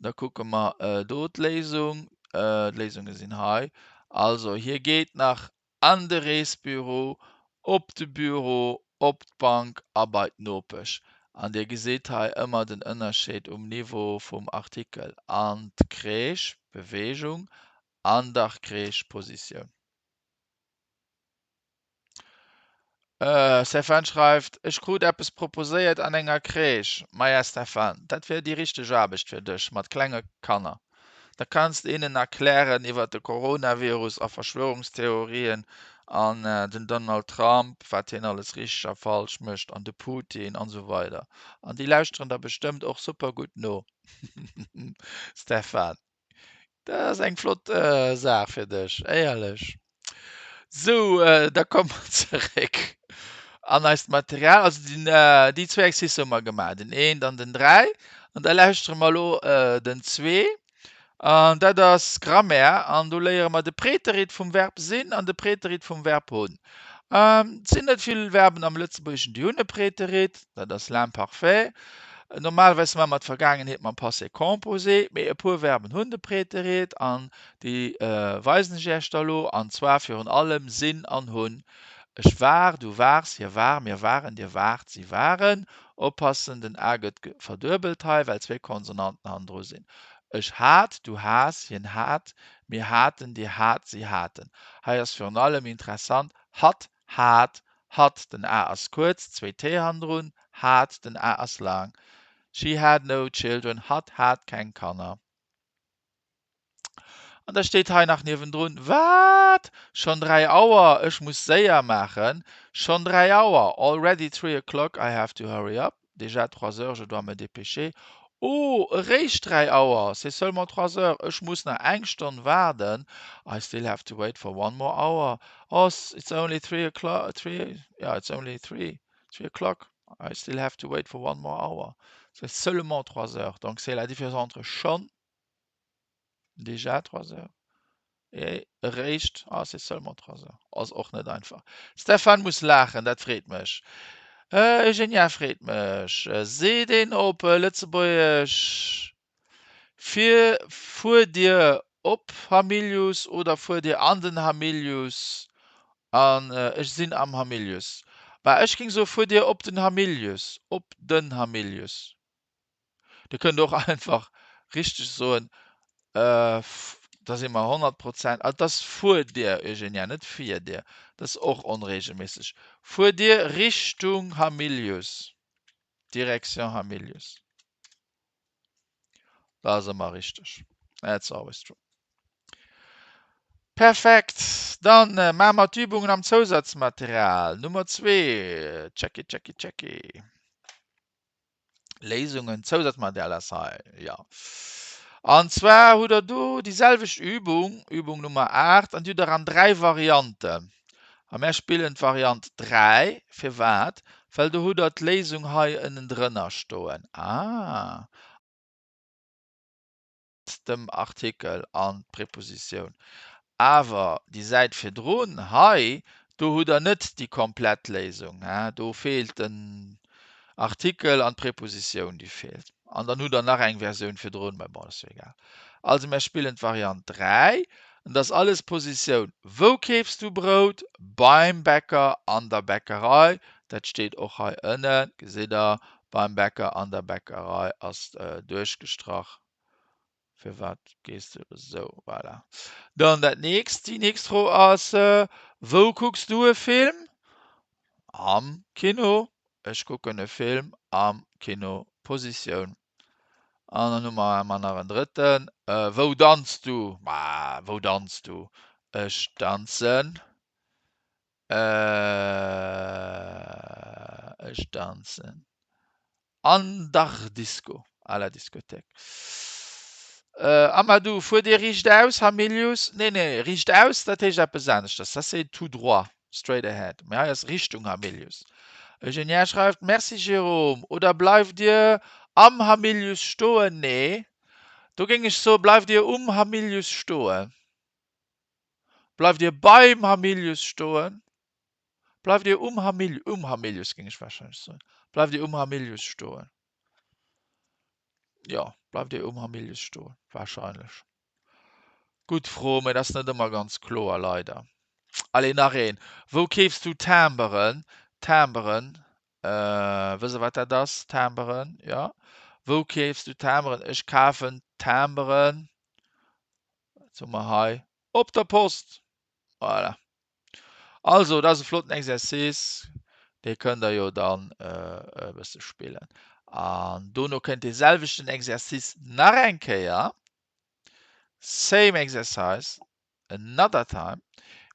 Da kucke mer do d'Léisung. D'Léisunge sinn hei. Also hie geet nach an de Reesbüro, op de Büro, op d'Bank a bei d'Nopesch. An Dir gesitt hei ëmmer den Ënnerscheed um Niveau vum Artikel an d'Crèche, Beweegung, an der Crèche, Positioun. Stefan schreift, Ech krut eppes proposéiert an enger Crèche. Maja Stefan, dat wier déi richteg Aarbecht fir dech, mat klenge Kanner. Da kanns de hinnen erklären iwwer de Coronavirus a Verschwörungstheorien an den Donald Trump, wat hien alles richteg a falsch mécht an de Putin an esou weider. An déi lauschteren der bestëmmt och super gutt no. Stefan. Dat ass eng flott Saach fir dech, éierlech. Sou, da komme mer zeréck an eist Material. Also den, déi zwee Exercicë hu mer gemaach, den eent an den 3. An da lauschtere mer elo den zwee. An dat ass Grammaire. An do léiere mer de Preterit vum Verb sinn an de Preterit vum Verb hunn. Et sinn net vill Verben am Lëtzebuergeschen, déi hunn e Preterit. Dat ass l'imparfait. Normalerweis maache mer d'Vergaangenheet mam Passé composé, mee e puer Verben hunn de Preterit an déi weisen ech Iech da lo, an zwar virun allem sinn an hunn. Ech war, du waars, hie war, mir waren, dir waart, si waren. Oppassen, den a gëtt verduebelt hei, well zwee Konsonanten hannendru sinn. Ech hat, du has, hien hat, mir haten, dir hat, si haten. Hei ass virun allem interessant hatt, hat, hatt, den a ass kuerz, zwéi t hannendrun, had, den a ass laang. She had no children, hatt hat keng Kanner. An da steet hei nach niewendrun, Wat? Schonn 3 Auer? Ech muss séier maachen. Schonn 3 Auer, already three o'clock, I have to hurry up. Déjà trois heures, je dois me dépêcher. Oh, eréischt 3 Auer, c'est seulement trois heures, ech muss nach eng Stonn waarden. I still have to wait for one more hour. Oh, it's only three o'clock, three, yeah, it's only three, three o'clock. I still have to wait for one more hour. C'est seulement trois heures. Donc c'est la différence entre schonn Déjà trois heures. Et eréischt, ah c'est seulement trois heures. Ass och net einfach. Stéphane muss laachen, dat freet mech. Eugenia freet mech. Seet een op Lëtzebuergesch fir fuer Dir op Hamilius oder fuer Dir an den Hamilius? An ech sinn am Hamilius. Bah ech géing soe fuer Dir op den Hamilius, op den Hamilius. Dir kënnt och einfach richteg soen, da si mer 100 Prozent, also et ass fuer Dir, Eugenia, net fir Dir, dat ass och onregelméisseg, fuer Dir Richtung Hamilius, Direction Hamilius. Dat ass ëmmer richteg. That's always true. Perfekt, dann maache mer d'Übungen am Zousatzmaterial. Nummer zwee, Checky, checky, checky. Léisungen, Zousatzmaterial ass hei, jo. An zwar hutt der do déi selwecht Übung, Übung Nummer 8, an déi hutt der an dräi Varianten. A mär spillen d'Variant 3. Firwat? Well do hutt der d'Léisung hei ënnendrënner stoen. Ah. dem Artikel an d'Prepositioun. Awer déi Säit virdrun hei, do hutt Der net déi komplett Léisung. Do feelt den Artikel an d'Prepositioun, déi feelt. An dann hutt Der nach eng Versioun virdrun, mä bon, dat ass jo egal. Also mir spillen d'Variant 3. Et ass alles Positioun. Wou keefs du Brout? Beim Bäcker, an der Bäckerei. Dat steet och hei ënnen, gesitt Der. Beim Bäcker, an der Bäckerei ass duerchgestrach. Firwat gees de esou? Voilà. Dann dat nächst, déi nächst Fro ass, Wou kucks du e Film? Am Kino. Ech kucken e Film am Kino. Positioun. An dann hu mer emmer nach en drëtten. Wou danz du? Ma wou danz du? Ech danzen. Ech danzen an der Disco, à la discothèque. Amadou, fuer dir riicht aus, Hamilius? Nee, nee, riicht aus, dat heescht eppes aneschters, ça c'est tout droit, straight ahead. Mee hei ass Richtung Hamilius. Eugenia schreift, Merci Jérôme. Oder bleift dir am Hamilius stoen? Nee, do géing ech soen, bleift dir um Hamilius stoen. Bleift Dir beim Hamilius stoen? Bleift Dir um Hamilius, um Hamilius géing ech warscheinlech soen. Bleift Dir um Hamilius stoen? Jo, bleift Dir um Hamilius stoen, warscheinlech. Gutt Fro, mä dat ass net ëmmer ganz kloer, leider. Allez, nach een. Wou keefs du Timberen? Timberen, wësst Der, wat dat ass? Timberen, jo. Wou keefs du Timberen? Ech kafen Timberen. Wat hu mer hei? Op der Post! Voilà. Also, dat ass e flotten Exercice. Dee kënnt der jo dann e bësse spillen. An dono kënnt dee selwechten Exercice nach eng Kéier, same exercise, another time,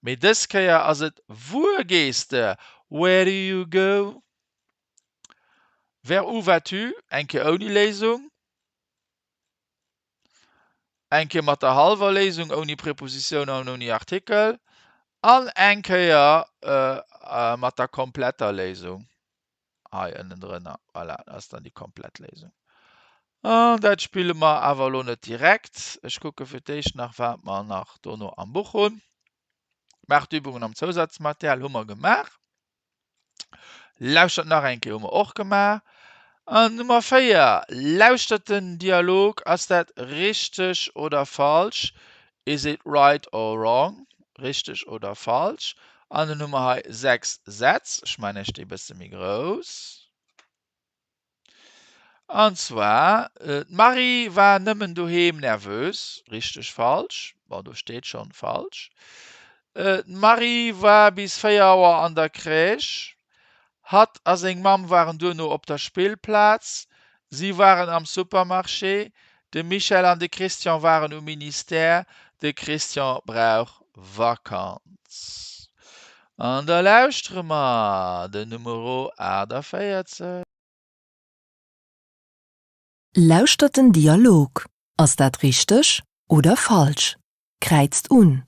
mee dës Kéier ass et Wuer gees de? Where do you go? Vers où vas-tu? Eng Kéier ouni Léisung. Eng Kéier mat der hallwer Léisung ouni Prepositioun an ouni Artikel an eng Kéier mat der kompletter Léisung hei ënnendrënner. Voilà, dat ass dann déi komplett Léisung. An dat spille mer awer elo net direkt. Ech kucke fir d'éischt nach, wat mer nach dono am Buch hunn. Maacht d'Übungen am Zousazmaterial hu mer gemaach. Lauschtert nach eng Kéier, hu mer och gemaach. An Nummer 4, lauschtert den Dialog, ass dat richteg oder falsch? Is it right or wrong? Richteg oder falsch? An dann hu mer hei 6 Sätz, ech maachen iech déi e bësse méi grouss. An zwar, D'Marie war nëmmen doheem nervös. Richteg, falsch? Bon, do steet schonn falsch. D'Marie war bis 4 Auer an der Crèche. Hatt a seng Mamm waren duerno op der Spillplaz. Si waren am Supermarché. De Michel an de Christian waren um Ministère. De Christian brauch Vakanz. An da lauschtere mer den Numero 48. Lauschtert den Dialog. Ass dat richteg oder falsch? Kräizt un.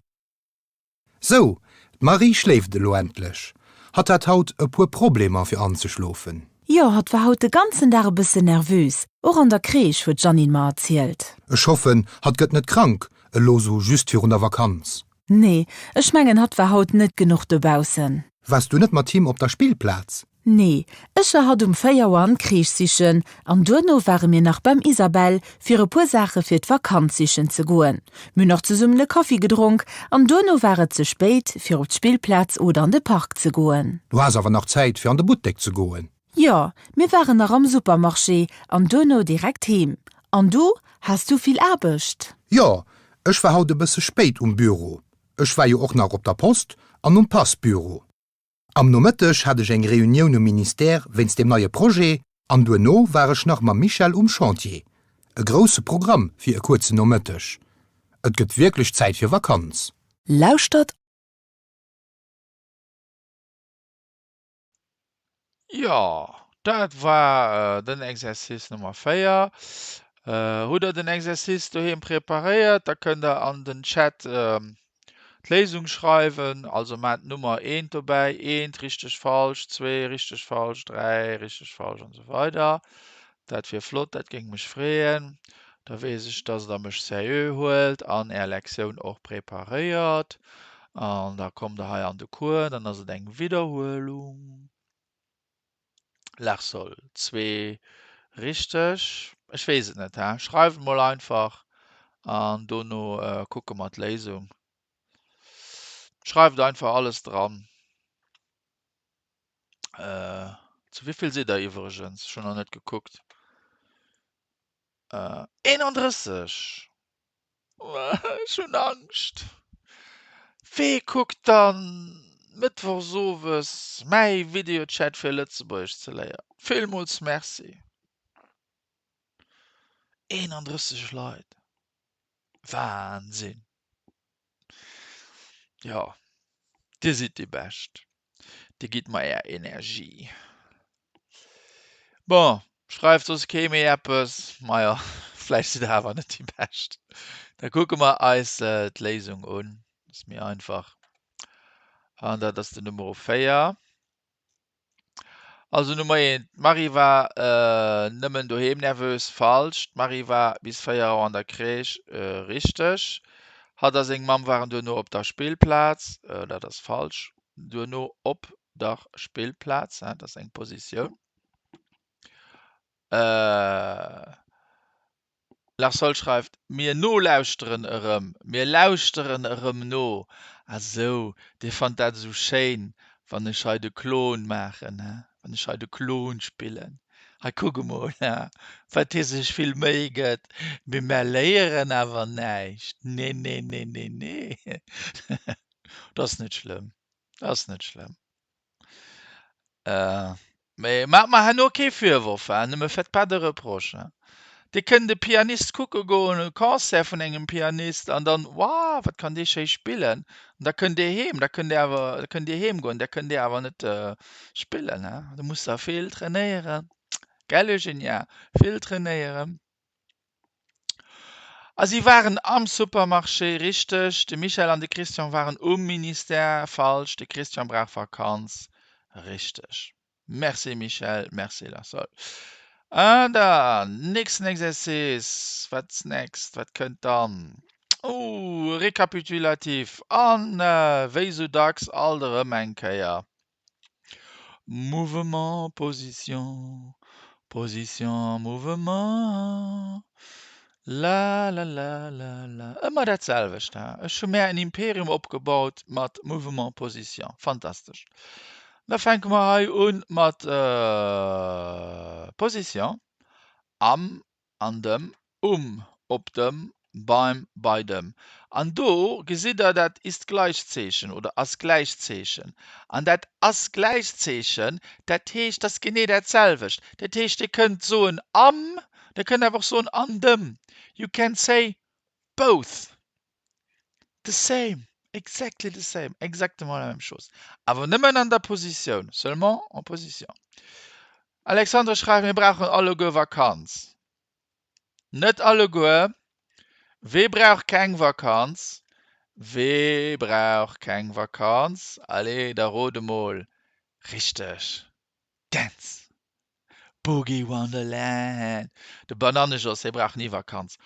Sou, d'Marie schléift elo endlech. Hatt hat haut e puer Problemer fir anzeschlofen. Jo, hatt war haut de ganzen Dag e bëssen nervös, och an der Crèche, huet d'Jeannine mer erzielt. Ech hoffen, hatt gëtt net krank, elo sou just virun der Vakanz. Nee, ech mengen hatt war haut net genuch dobaussen. Wars du net mat him op der Spillplaz? Nee, ech war haut um 4 Auer an d'Crèche sichen an duerno ware mir nach beim Isabelle fir e puer Saache fir d'Vakanz sichen ze goen. Mir hunn nach zesummen e Kaffi gedronk an duerno war et ze spéit fir op d'Spillplaz oder an de Park ze goen. Du has awer nach Zäit fir an de Buttek ze goen. Jo, mir waren nach am Supermarché an duerno direkt heem. An du, has du vill Aarbecht? Jo, ech war haut e bësse spéit um Büro. Ech war jo och nach op der Post an um Passbüro. Am Nomëtteg hat ech eng Reunioun um Ministère wéinst deem neie Projet an duerno war ech nach mam Michel um Chantier. E grousse Programm fir e kuerzen Nomëtteg. Et gëtt wierklech Zäit fir Vakanz. Lauschtert Jo, dat war den Exercice Nummer 4. Hutt der den Exercice doheem preparéiert, da kënnt der an den Chat d'Léisung schreiwen. Also maacht d'Nummer eent dobäi, eent, richteg, falsch, zwee, richteg, falsch, dräi, richteg, falsch an esou weider. Dat wier flott, dat géing mech freeën. Da weess ech, dass der mech seriö huelt an är Lektioun och preparéiert. An da kommt der hei an de Cours, dann ass et eng Widderhuelung. Larsol, zwee richteg. Ech weess et net, he? Schreift mol einfach an dono kucke mer d'Léisung. Schreift einfach alles dran. Zu wéivill sidd der iwwregens? Ech hunn nach net gekuckt. 31! Ech hunn Angscht. Wee kuckt dann mëttwochs owes mäi Videochat fir Lëtzebuergesch ze léieren? Villmools Merci. 31 Leit. Wahnsinn. Jo, dir sidd déi Bescht. Dir gitt mer är Energie. Bon, schreift soss kee méi eppes? Majo, vläicht sidd der awer net déi Bescht. Da kucke mer eis d'Léisung un. Ass méi einfach. An dat ass den Numero 4. Also Nummer 1, d'Marie war nëmmen doheem nervös, falsch. D'Marie war bis 4 Auer an der Crèche, richteg. Hatt a seng Mamm waren duerno op der Spillplaz, dat ass falsch. Duerno op der Spillplaz, dat ass eng Positioun. Larsol schreift, Mir nolauschteren erëm, mir lauschteren erëm no. Ah sou, Dir fannt dat esou schéin, wann ech hei de Klon maachen, he? Wann ech hei de Klon spillen. Hei, kuck emol, he, wat hie sech vill Méi gëtt. Mee mär léieren awer näischt. Nee, nee, nee, nee, nee. Dat ass net schlëmm, dat ass net schlëmm. Mee maacht mer herno kee Virworf, hein, ne me faites pas de reproches, hein. Dir kënnt e Pianist kucke goen, e Concert vun engem Pianist, an dann, Wow, wat kann dee schéi spillen! An da kënnt Dir heem, da kënnt Dir awer, da kënnt Dir heem goen, da kënnt Dir awer net spillen, hein. Do musst Der vill trainéieren, gell Eugenia, vill trainéieren. A si waren am Supermarché, richteg. De Michel an de Christian waren um Ministère, falsch. De Christian brauch Vakanz, richteg. Merci Michel, merci Lassol. An dann, nächsten Exercice, what's next, wat kënnt dann? Oh, Rekapitulatif an wéi sou dacks alt erëm eng Kéier. Mouvement, position, position, mouvement, la la la la la. Ëmmer dat selwecht, ha? Ech hu mär en Imperium opgebaut mat Mouvement, position. Fantastesch. Da fänke mer hei un mat Position, am an dem, um, op dem, beim, bei dem. An do gesitt Der dat Ist-Gleich-Zeechen oder Ass-Gläich-Zeechen. An dat Ass-Gläich-Zeechen, dat heescht, dat ass genee dat selwecht. Dat heescht, Dir kënnt soen am, Dir kënnt awer och soen an dem. You can say both. The same, exactly the same, exactement la même chose. Awer nëmmen an der Positioun, seulement en position. Alexandre schreift, mir brauchen alleguer Vakanz. Net alleguer. Wee brauch keng Vakanz? Wee brauch keng Vakanz? Allez, da rot emol. Richteg. Dance! Boogie Wonderland! De Banannejos, hie brauch ni Vakanz.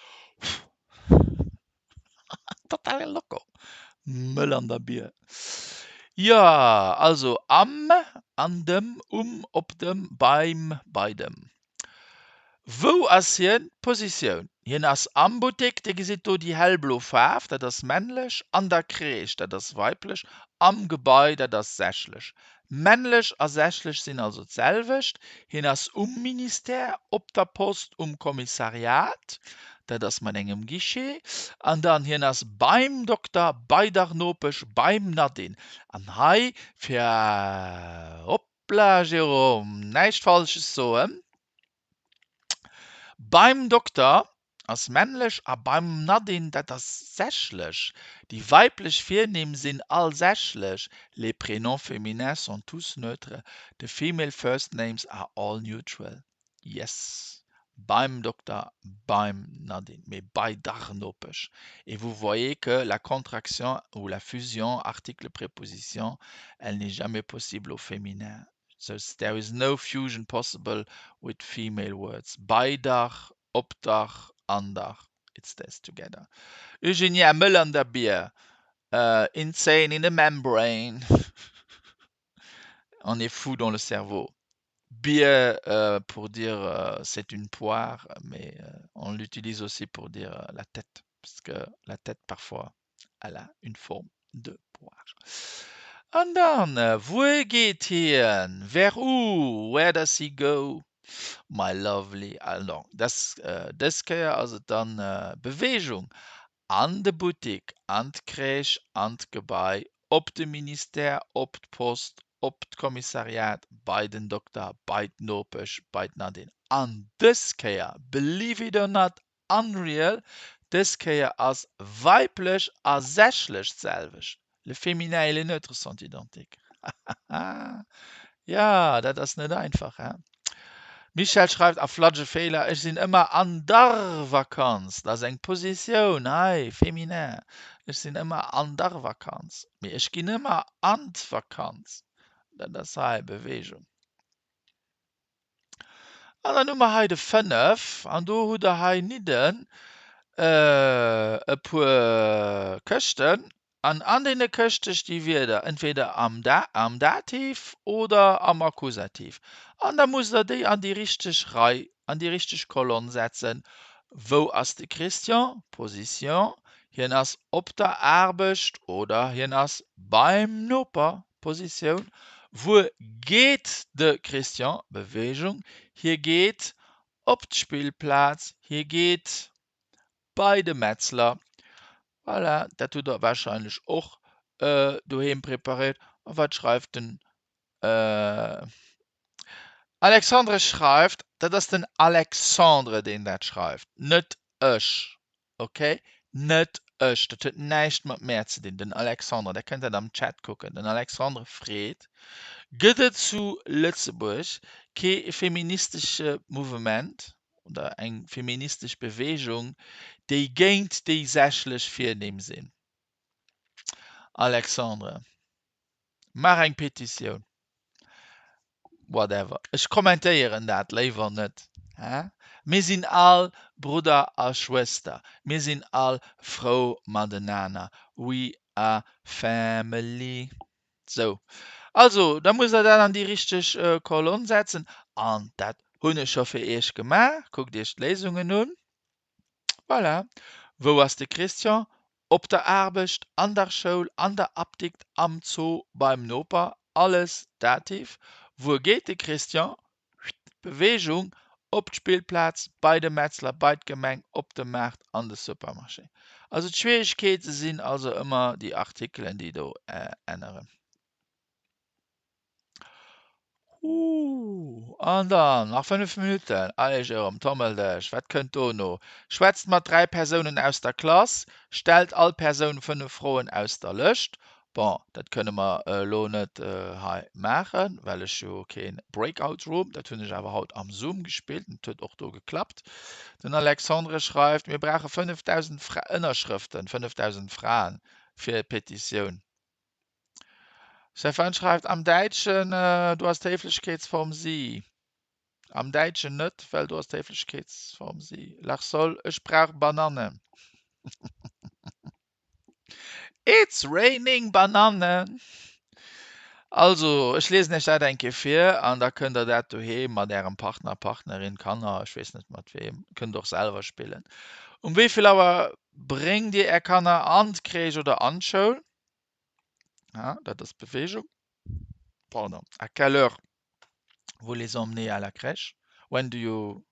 Totale Loco! Mëll an der Bier. Jo, also am, an dem, um, op dem, beim, bei dem. Wou ass hien? D'Positioun, Hien ass am Buttek, Dir gesitt do déi hellblo Faarf, dat ass männlech, an der Crèche, dat ass weiblech, am Gebai, dat ass sächlech. Männlech a sächlech sinn also d'selwecht. Hien ass um Ministère, op der Post, um Kommissariat, dat ass mat engem Guichet. An dann, hien ass beim Dokter, bei der Nopesch, beim Nadine. An hei, fir, hoppla, Jérôme, näischt Falsches soen, beim Dokter ass männlech a beim Nadine, dat ass sächlech. Déi weiblech Virnimm sinn all sächlech, les prénoms féminins sont tous neutres, the female first names are all neutral. Yes, beim Dokter, beim Nadine, mee bei dar Nopesch. Et vous voyez que la contraction ou la fusion article-préposition, elle n'est jamais possible au féminin. So there is no fusion possible with female words. Bei dar, op dar, an dar. It stays together. Eugenia, Mëll an der Bier. Insane in the membrane. On est fou dans le cerveau. Bier pour dire c'est une poire, mais on l'utilise aussi pour dire la tête, parce que la tête parfois elle a une forme de poire. An dann, wuer geet hien? Vers où? Where does he go? My lovely. Alors, dës, dës Kéier ass et dann Beweegung an de Buttik, an d'Crèche, an d'Gebai, op de Ministère, op d'Post, op d'Kommissariat, bei den Dokter, bei d'Nopesch, bei d'Nadine. An dës Kéier, believe it or not, Unreal, dës Kéier ass weiblech a sächlech d'selwecht, le féminin et le neutre sont identiques. Hahaha, jo, dat ass net einfach, he? Michèle schreift, a flatsch e Feeler, ech sinn ëmmer an der Vakanz, dat ass eng Positioun hei, féminin, ech sinn ëmmer an der Vakanz, mee ech ginn ëmmer an d'Vakanz, dat ass hei Beweegung. An dann hu mer hei de 5 an do hutt Der hei nidden e puer Këschten an an deene Këschte sti Wierder, entweder am am Dativ oder am Akkusativ. An da musst Der déi an déi richteg Rei, an déi richteg Kolonn setzen. Wou ass de Christian? Position, Hien ass op der Aarbecht oder hien ass beim Noper. Positioun, Wuer geet de Christian? Beweegung, Hie geet op d'Spillplaz, hie geet bei de Metzler. Voilà, dat hutt der warscheinlech och doheem preparéiert. A wat schreift den? Alexandre schreift, dat ass den Alexandre deen dat schreift, net ech, ok? Net ech, dat huet näischt mat mär ze dinn, den Alexandre, der kënnt dat am Chat kucken, den Alexandre freet, Gëtt et zu Lëtzebuerg kee feministesche Mouvement oder eng feministesch Beweegung, déi géint déi sächlech Virnimm sinn? Alexandre. Maach eng Petitioun. Whatever. Ech kommentéieren dat léiwer net. Hä? Mir sinn all Brudder a Schwëster. Mir sinn all frou matenaner. We are family. Sou. Also, da musst der dat an déi richteg Kolonn setzen. An dat hunn ech scho fir iech gemaach. Kuckt iech d'Léisungen un. Voilà. Wou ass de Christian? Op der Aarbecht, an der Schoul, an der Apdikt, am Zoo, beim Noper, alles Dativ. Wuer geet de Christian? Beweegung, op d'Spillplaz, bei de Metzler, bei d'Gemeng, op de Maart, an de Supermarché. Also d'Schwieregkeete sinn also ëmmer déi Artikelen, déi do änneren. Ooh, an dann nach 5 Minutten. Allez Jérôme, tommel dech. Wat kënnt dono? Schwätzt mat 3 Persounen aus der Klass. Stellt all Persoun 5 Froen aus der Lëscht. Bon, dat kënne mer elo net hei maachen, well ech jo kee Breakout Room, dat hunn ech awer haut am Zoom gespillt an et huet och do geklappt. Den Alexandre schreift, mir brauche 5.000 Ënnerschrëften, 5.000 Fraen fir d'Petitioun. Stefan schreift, am Däitschen, do ass d'Héiflechkeetsform sie. Am Däitschen net, well do ass d'Héiflechkeetsform sie. Lachsol, ech brauch Bananen. It's raining Bananen! Also, ech liesen iech dat eng Kéier vir an da kënnt der dat doheem mat ärem Partner, Partnerin, Kanner, ech weess net mat weem, kënnt och selwer spillen. Um wéi vill Auer bréngt dir är Kanner an d'Crèche oder an d'Schoul? Ja, dat ass Bewegung. Pardon. À quelle heure vous les emmenez à la crèche? When do you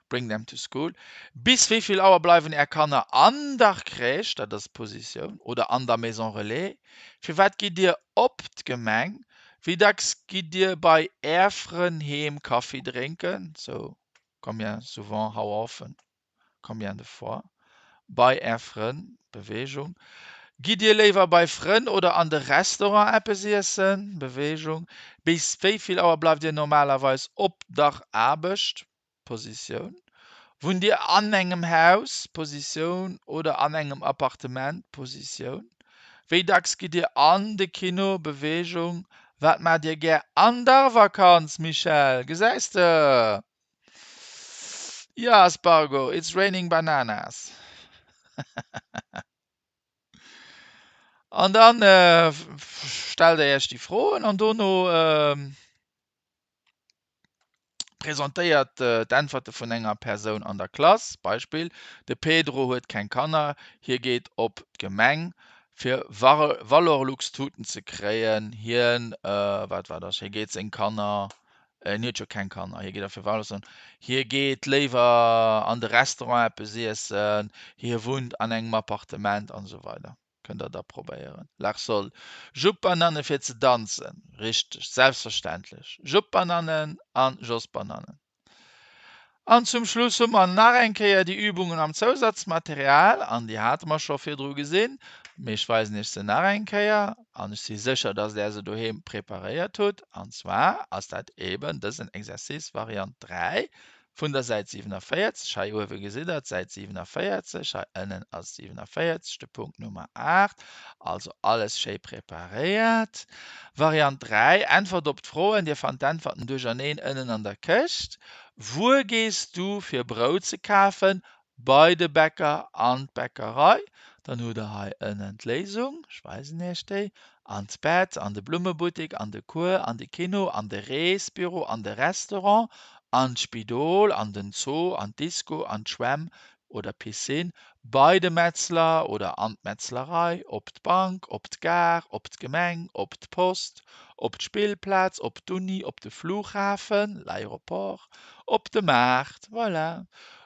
bring them to school? Bis wéi vill Auer bleiwen Är Kanner an der Crèche, dat ass d'Positioun, oder an der Maison Relais? Firwat gitt Dir op d'Gemeng? Wéi dacks gitt Dir bei Är Frënn heem Kaffi drénken? So, combien souvent, how often? Combien de fois? Bei Är Frënn, Beweegung. Gitt Dir léiwer bei Frënn oder an de Restaurant eppes iessen? Beweegung. Bis wéi vill Auer bleift Dir normalerweis op der Aarbecht? Positioun. Wunnt Dir an engem Haus? Positioun, oder an engem Appartement? Positioun. Wéi dacks gitt Dir an de Kino? Beweegung. Wat maacht Dir gär an der Vakanz? Michèle, gesäis de? Ja, Spargo, it's raining bananas. An dann äh, stellt der Iech déi Froen an dono äh, presentéiert äh, d'Äntwerte vun enger Persoun an der Klass. Beispill, de Pedro huet keng Kanner, hie geet op d'Gemeng fir Valorlux-Tuten ze kréien. Hien, äh, wat war das? Hie geet seng Kanner En huet jo keng Kanner, hie geet a fir Wallerson. Hie geet léiwer an de Restaurant eppes iessen, hie wunnt an engem Appartement an esou weider. Kënnt der da probéieren. Larsol, Juppbananne fir ze danzen. Richteg, selbstverständlech. Juppbanannen an Jossbanannen. An zum Schluss hu mer nach eng Kéier déi Übungen am Zousatzmaterial, an déi hate mer scho virdru gesinn, mee ech weisen Iech se nach eng Kéier, an ech si sécher, dass Der se doheem preparéiert hutt. An zwar ass dat eeben dësen Exercice, Variant 3 vun der Säit 47. Hei uewe gesitt Der d'Säit 47, hei ënnen ass 47, de Punkt Nummer 8. Also alles schéi preparéiert. Variant 3, Äntwert op d'Froen. Dir fannt d'Äntwerten duercherneen ënnen an der Këscht. Wuer gees du fir Brout ze kafen? Bei de Bäcker, an d'Bäckerei. Dann hutt der hei ënnen d'Léisung, ech weisen iech déi, An d'Bett, an de Blummebuttek, an de Cours, an de Kino, an de Reesbüro, an de Restaurant, an d'Spidol, an den Zoo, an d'Disco, an d'Schwämm oder Piscine, bei de Metzler oder an d'Metzlerei, op d'Bank, op d'Gare, op d'Gemeng, op d'Post, op d'Spillplaz, op d'Uni, op de Flughafen, l'aéroport, op de Maart. Voilà.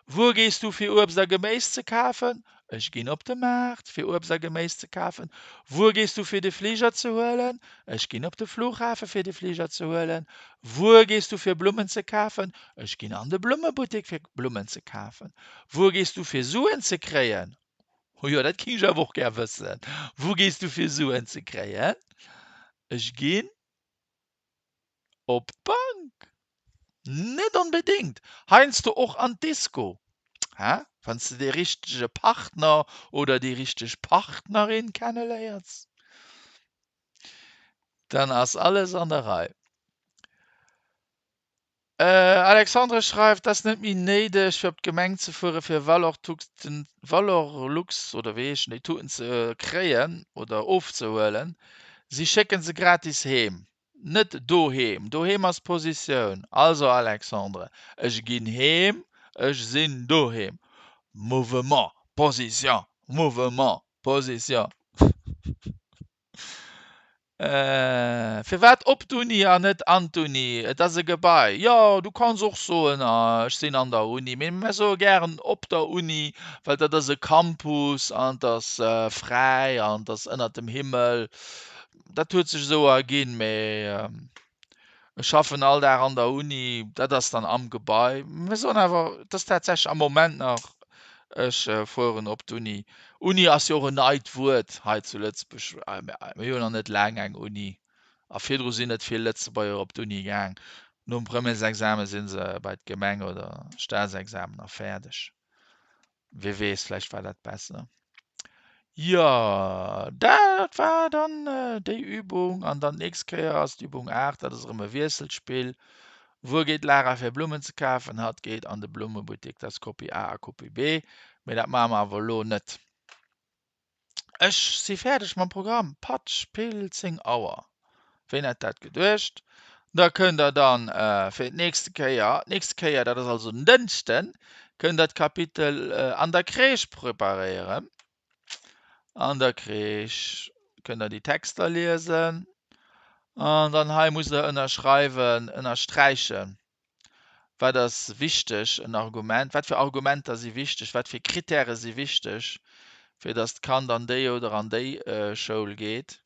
Wuer gees du fir Uebst a Geméis ze kafen? Ech ginn op de Maart fir Uebst a Geméis ze kafen. Wuer gees du fir de Fliger ze huelen? Ech ginn op de Flughafe fir de Fliger ze huelen. Wuer gees du fir Blummen ze kafen? Ech ginn an de Blummebuttek fir Blummen ze kafen. Wuer gees du fir Suen ze kréien? Oh jo, dat géing ech awer och gär wëssen. Wou gees du fir Suen ze kréien? Ech ginn op d'Bank. Net onbedéngt. Heiansdo och an d'Disco. Hä? Wann s de dee richtege Partner oder déi richteg Partnerin kenneléiers, dann ass alles an der Rei. Alexandre schreift, Et ass net méi néideg fir op d'Gemeng ze fuere fir Valorlux oder wéi heeschen déi Tuten ze kréien oder ofzehuelen. Si schécken se gratis heem. Net doheem. Doheem ass Positioun. Also Alexandre, ech ginn heem, ech sinn doheem. Mouvement, Position, Mouvement, Position. Firwat op d'Uni an net an d'Uni? Et ass e Gebai. Jo, du kanns och soen, ech sinn an der Uni, mee mir soe gären op der Uni, well dat ass e Campus an et ass fräi an et ass ënnert dem Himmel. Dat huet sech esou erginn, mee Ech schaffen all Dag an der Uni, dat ass dann am Gebai. Mir soen awer, et ass tatsächlech am Moment nach, ech fueren op d'Uni. Uni ass jo och en neit Wuert hei zu Lëtzebuerg. Mir hunn nach net laang eng Uni a virdru sinn net vill Lëtzebuerger op d'Uni gaang. Nom Premièresexamen si se bei d'Gemeng oder Staatsexamen a fäerdeg. Wie weess, vläicht war dat besser. Jo, dat war dann déi Übung. An dann d'nächst Kéier ass d'Übung 8, dat ass erëm e Wiesselspill. Wuer geet d'Lara fir Blummen ze kafen? Hatt geet an de Blummebuttik. Dat ass Kopie A a Kopie B. Mee dat maache mer awer elo net. Ech si fäerdeg mam Programm. Patsch, Pill, 10 Auer. Ween hätt dat geduecht? Da kënnt der dann fir d'nächste Kéier, d'nächste Kéier, dat ass also den Dënschden, kënnt der d'Kapitel An der Crèche preparéieren. An der Crèche kënnt der déi Texter liesen an dann hei musst der ënnerschreiwen, ënnersträichen. Wat ass wichteg, en Argument, wat fir Argumenter si wichteg, wat fir Kritäre si wichteg, fir datt d'Kand an déi oder an déi Schoul geet.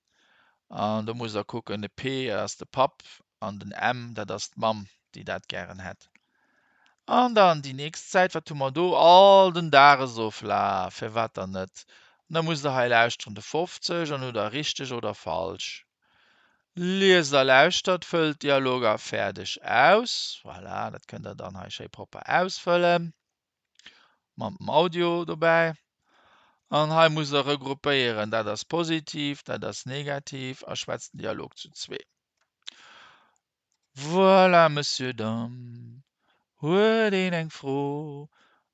An do musst Der kucken, de P ass de Papp an den M, dat ass d'Mamm, déi dat gären hätt. An dann déi nächst Säit, wat hu mer do? All den Dagesoflaf, firwat dann net? An da musst Der hei lauschteren, de 50, an hutt Der richteg oder falsch. Liest a lauschtert, fëllt d'Dialoger fäerdeg aus. Voilà, dat kënnt der dann hei schéi propper ausfëllen. Mam Audio dobäi. An hei musst der regroupéieren, dat ass positiv, dat ass negativ a schwätzt den Dialog zu zwee. Voilà, Monsieur, Dame. Huet een eng Fro?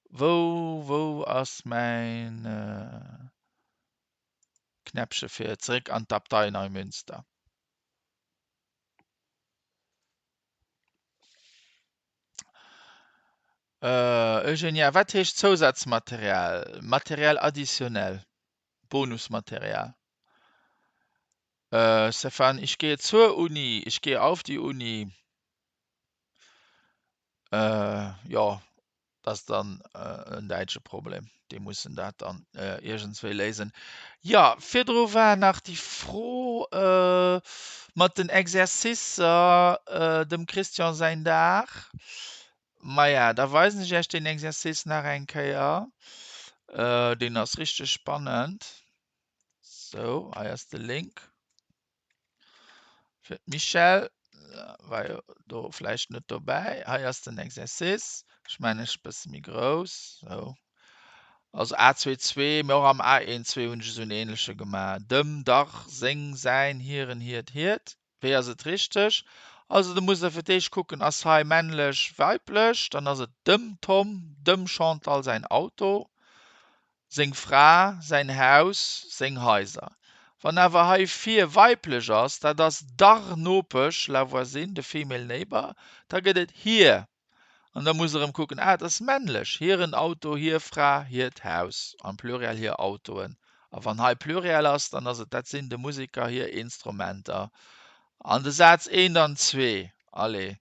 Wou, wou ass mäin. Knäppche fir zeréck an d'Abtei Neumünster. Eugenia, wat heescht Zousazmaterial, Matériel additionnel, Bonusmaterial? Stéphane, ich gehe zur Uni, ich gehe auf die Uni. Jo, Dat ass dann en däitsche Problem. Déi mussen dat dann iergendswéi léisen. Jo, virdru war nach déi Fro mat den Exercicer, dem Christian säin Dag. Maja, da weisen ech Iech deen Exercice nach eng Kéier. Deen ass richteg spannend. Sou, hei ass de Link. Fir d'Michèle war jo do vläicht net dobäi. Hei ass den Exercice. Ech maachen ech e bësse méi grouss. Sou. Also A22, mee och am A12 hunn ech esou en änleche gemaach. Dem, dach, seng, säin, hiren, hiert, hiert. Wéi ass et richteg? Also do musst der fir d'éischt kucken, ass hei männlech, weiblech? Dann ass et dem Tom, dem Chantal säin Auto. Seng Fra, säin Haus, seng Haiser. Wann awer hei vir weiblech ass, dat ass dar Nopesch, la voisine, de female neighbor, da gëtt et hir. An da muss erëm kucken, ah, et ass männlech, hiren Auto, hir Fra, hiert Haus, am Pluriel hir Autoen. A wann hei Pluriel ass, dann ass et dat sinn de Museker hir Instrumenter. An de Saz eent an zwee, allez.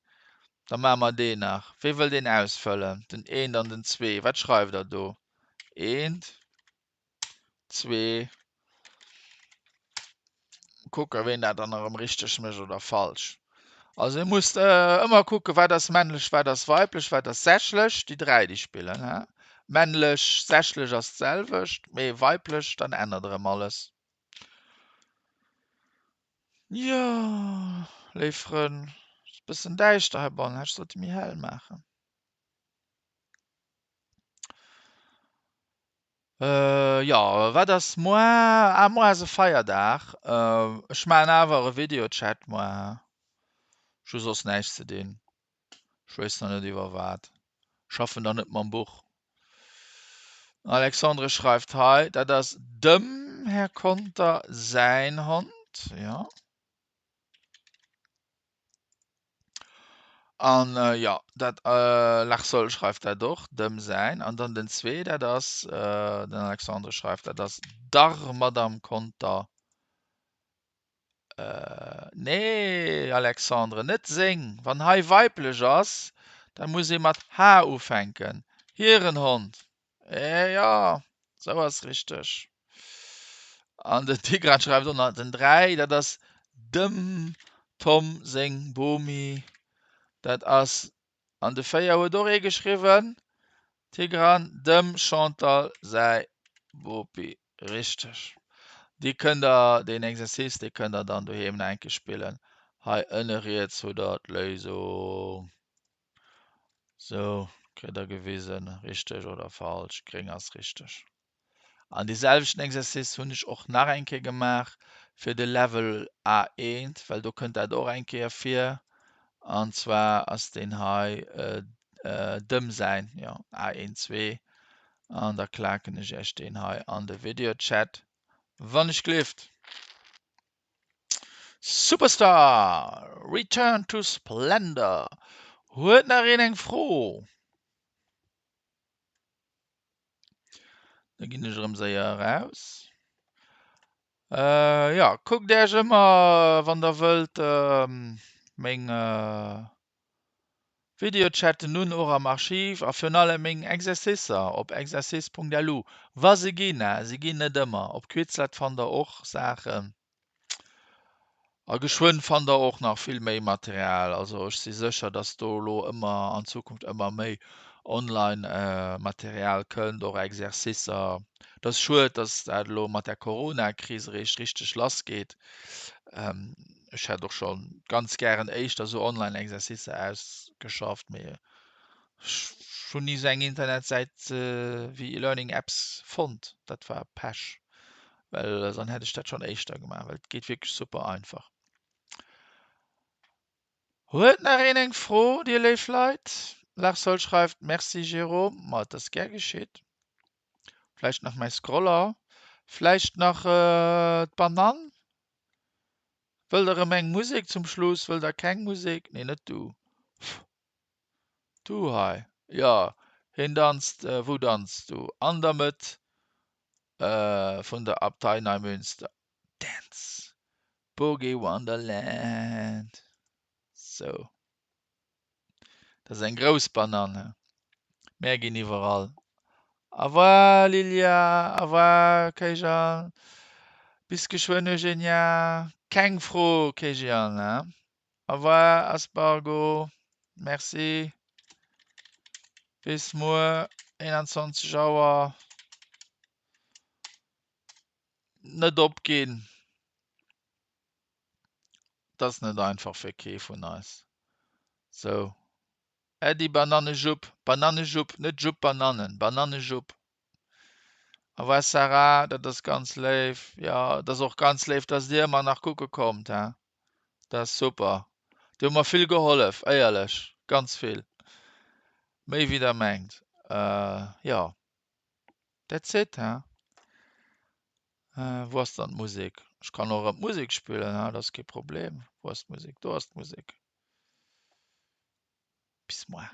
Da maache mer deen nach. Wee wëll deen ausfëllen? Den eent an den zwee. Wat schreift der do? Eent, zwee. Kucke ween dat dann erëm richteg mécht oder falsch. Also dir musst ëmmer kucke wat ass männlech, wat ass weiblech, wat ass sächlech. Déi dräi déi spillen, he? Männlech, sächlech ass d'selwecht, mee weiblech, dann ännert erëm alles. Jo, léif Frënn, ass e bëssen däischter heibannen, hätt ech sollte méi hell maachen. Jo, wat ass moar? Ah, moar ass e Feierdag. Ech maachen awer e Videochat moar. Ech hu soss näischt ze dinn. Ech weess nach net iwwer wat. Schaffen der net mam Buch. Alexandre schreift hei, dat ass dem Här Conter säin Hond, jo. An jo, dat Larsol schreift dat och, dem säin. An dann den zwee, dat ass, den Alexandre schreift, dat ass der Madame Conter Nee, Alexandre, net seng. Wann hei weiblech ass, da muss ee mat H ufänken. Hiren Hond. Eh jo, sou ass richteg. An den Tigran schreift och nach den 3, dat ass dem Tom seng Bomi. Dat ass An de 4 huet och ee geschriwwen, Tigran, dem Chantal säi Bopi. Richteg. Déi kënnt der, deen Exercice, dee kënnt der dann doheem nach eng Kéier spillen. Hei ënne riets hutt der d'Léisung. Sou, kritt der gewisen, richteg oder falsch. Gréng ass richteg. An dee selwechten Exercice hunn ech och nach eng Kéier gemaach fir de Level A1, well do kënnt dat och eng Kéier vir. An zwar ass deen hei dem säin, jo, A1, 2. An da klaken ech Iech deen hei an de Videochat, wann ech gleeft. Superstar! Return to Splendor! Huet nach een eng Fro? Da ginn ech erëm séier eraus. Äh, ja, kuckt Äech ëmmer, wann der wëllt, meng Videochatten un, och am Archiv, a virun allem meng Exercicer op exercice.lu, wa se ginn, se ginn net ëmmer. Op Quizlet fannt der och Saachen. A geschwënn fannt der och nach vill méi Material. Also ech si sécher, dass do elo ëmmer an Zukunft ëmmer méi online Material kënnt, och Exercicer. Et ass schued, dass dat elo mat der Corona-Kris eréischt richteg lass geet. Ech hätt och scho ganz gären éischter esou online Exercicer ausgeschafft, mee ech hunn ni esou eng Internetsäit wéi Learning Apps fonnt. Dat war Pech. Well dann hätt ech dat schonn éischter gemaach, well et geet wierklech super einfach. Huet nach een eng Fro, dir léif Leit? Larsol schreift, Merci Jérôme, ma et ass gär geschitt. Vläicht nach mäi Scroller, vläicht nach d'Banann? Wëllt der erëm eng Musek zum Schluss? Wëllt der keng Musek? Nee, net du. Du hei, jo, hien danzt. Wou danzt du? An der Mëtt vun der Abtei Neimünster. Dance! Boogie Wonderland! Sou. Dat ass eng grouss Banann, he. Mär ginn iwwerall. Au revoir Lilia, au revoir Kéijan. Bis geschwënn Eugenia. Keng Fro Kéijan, he. Au revoir Aspargo, merci. Bis muer 21 Auer. Net opginn. Et ass net einfach fir kee vun eis. Sou. Äddi Banannejupp, Banannejupp, net Jupp Banannen, Banannejupp. Au revoir Sarah, dat ass ganz léif. Jo, et ass och ganz léif, dass dir ëmmer nach kucke kommt, he. Dat ass super. Dir hutt mer vill gehollef, éierlech, ganz vill. Méi wéi der mengt. Jo, that's it, he. Wou ass dann d'Musek? Ech kann och erëm d'Musek spillen, he, dat ass kee Problem. Wou ass d'Musek? Do ass d'Musek. Bis moar.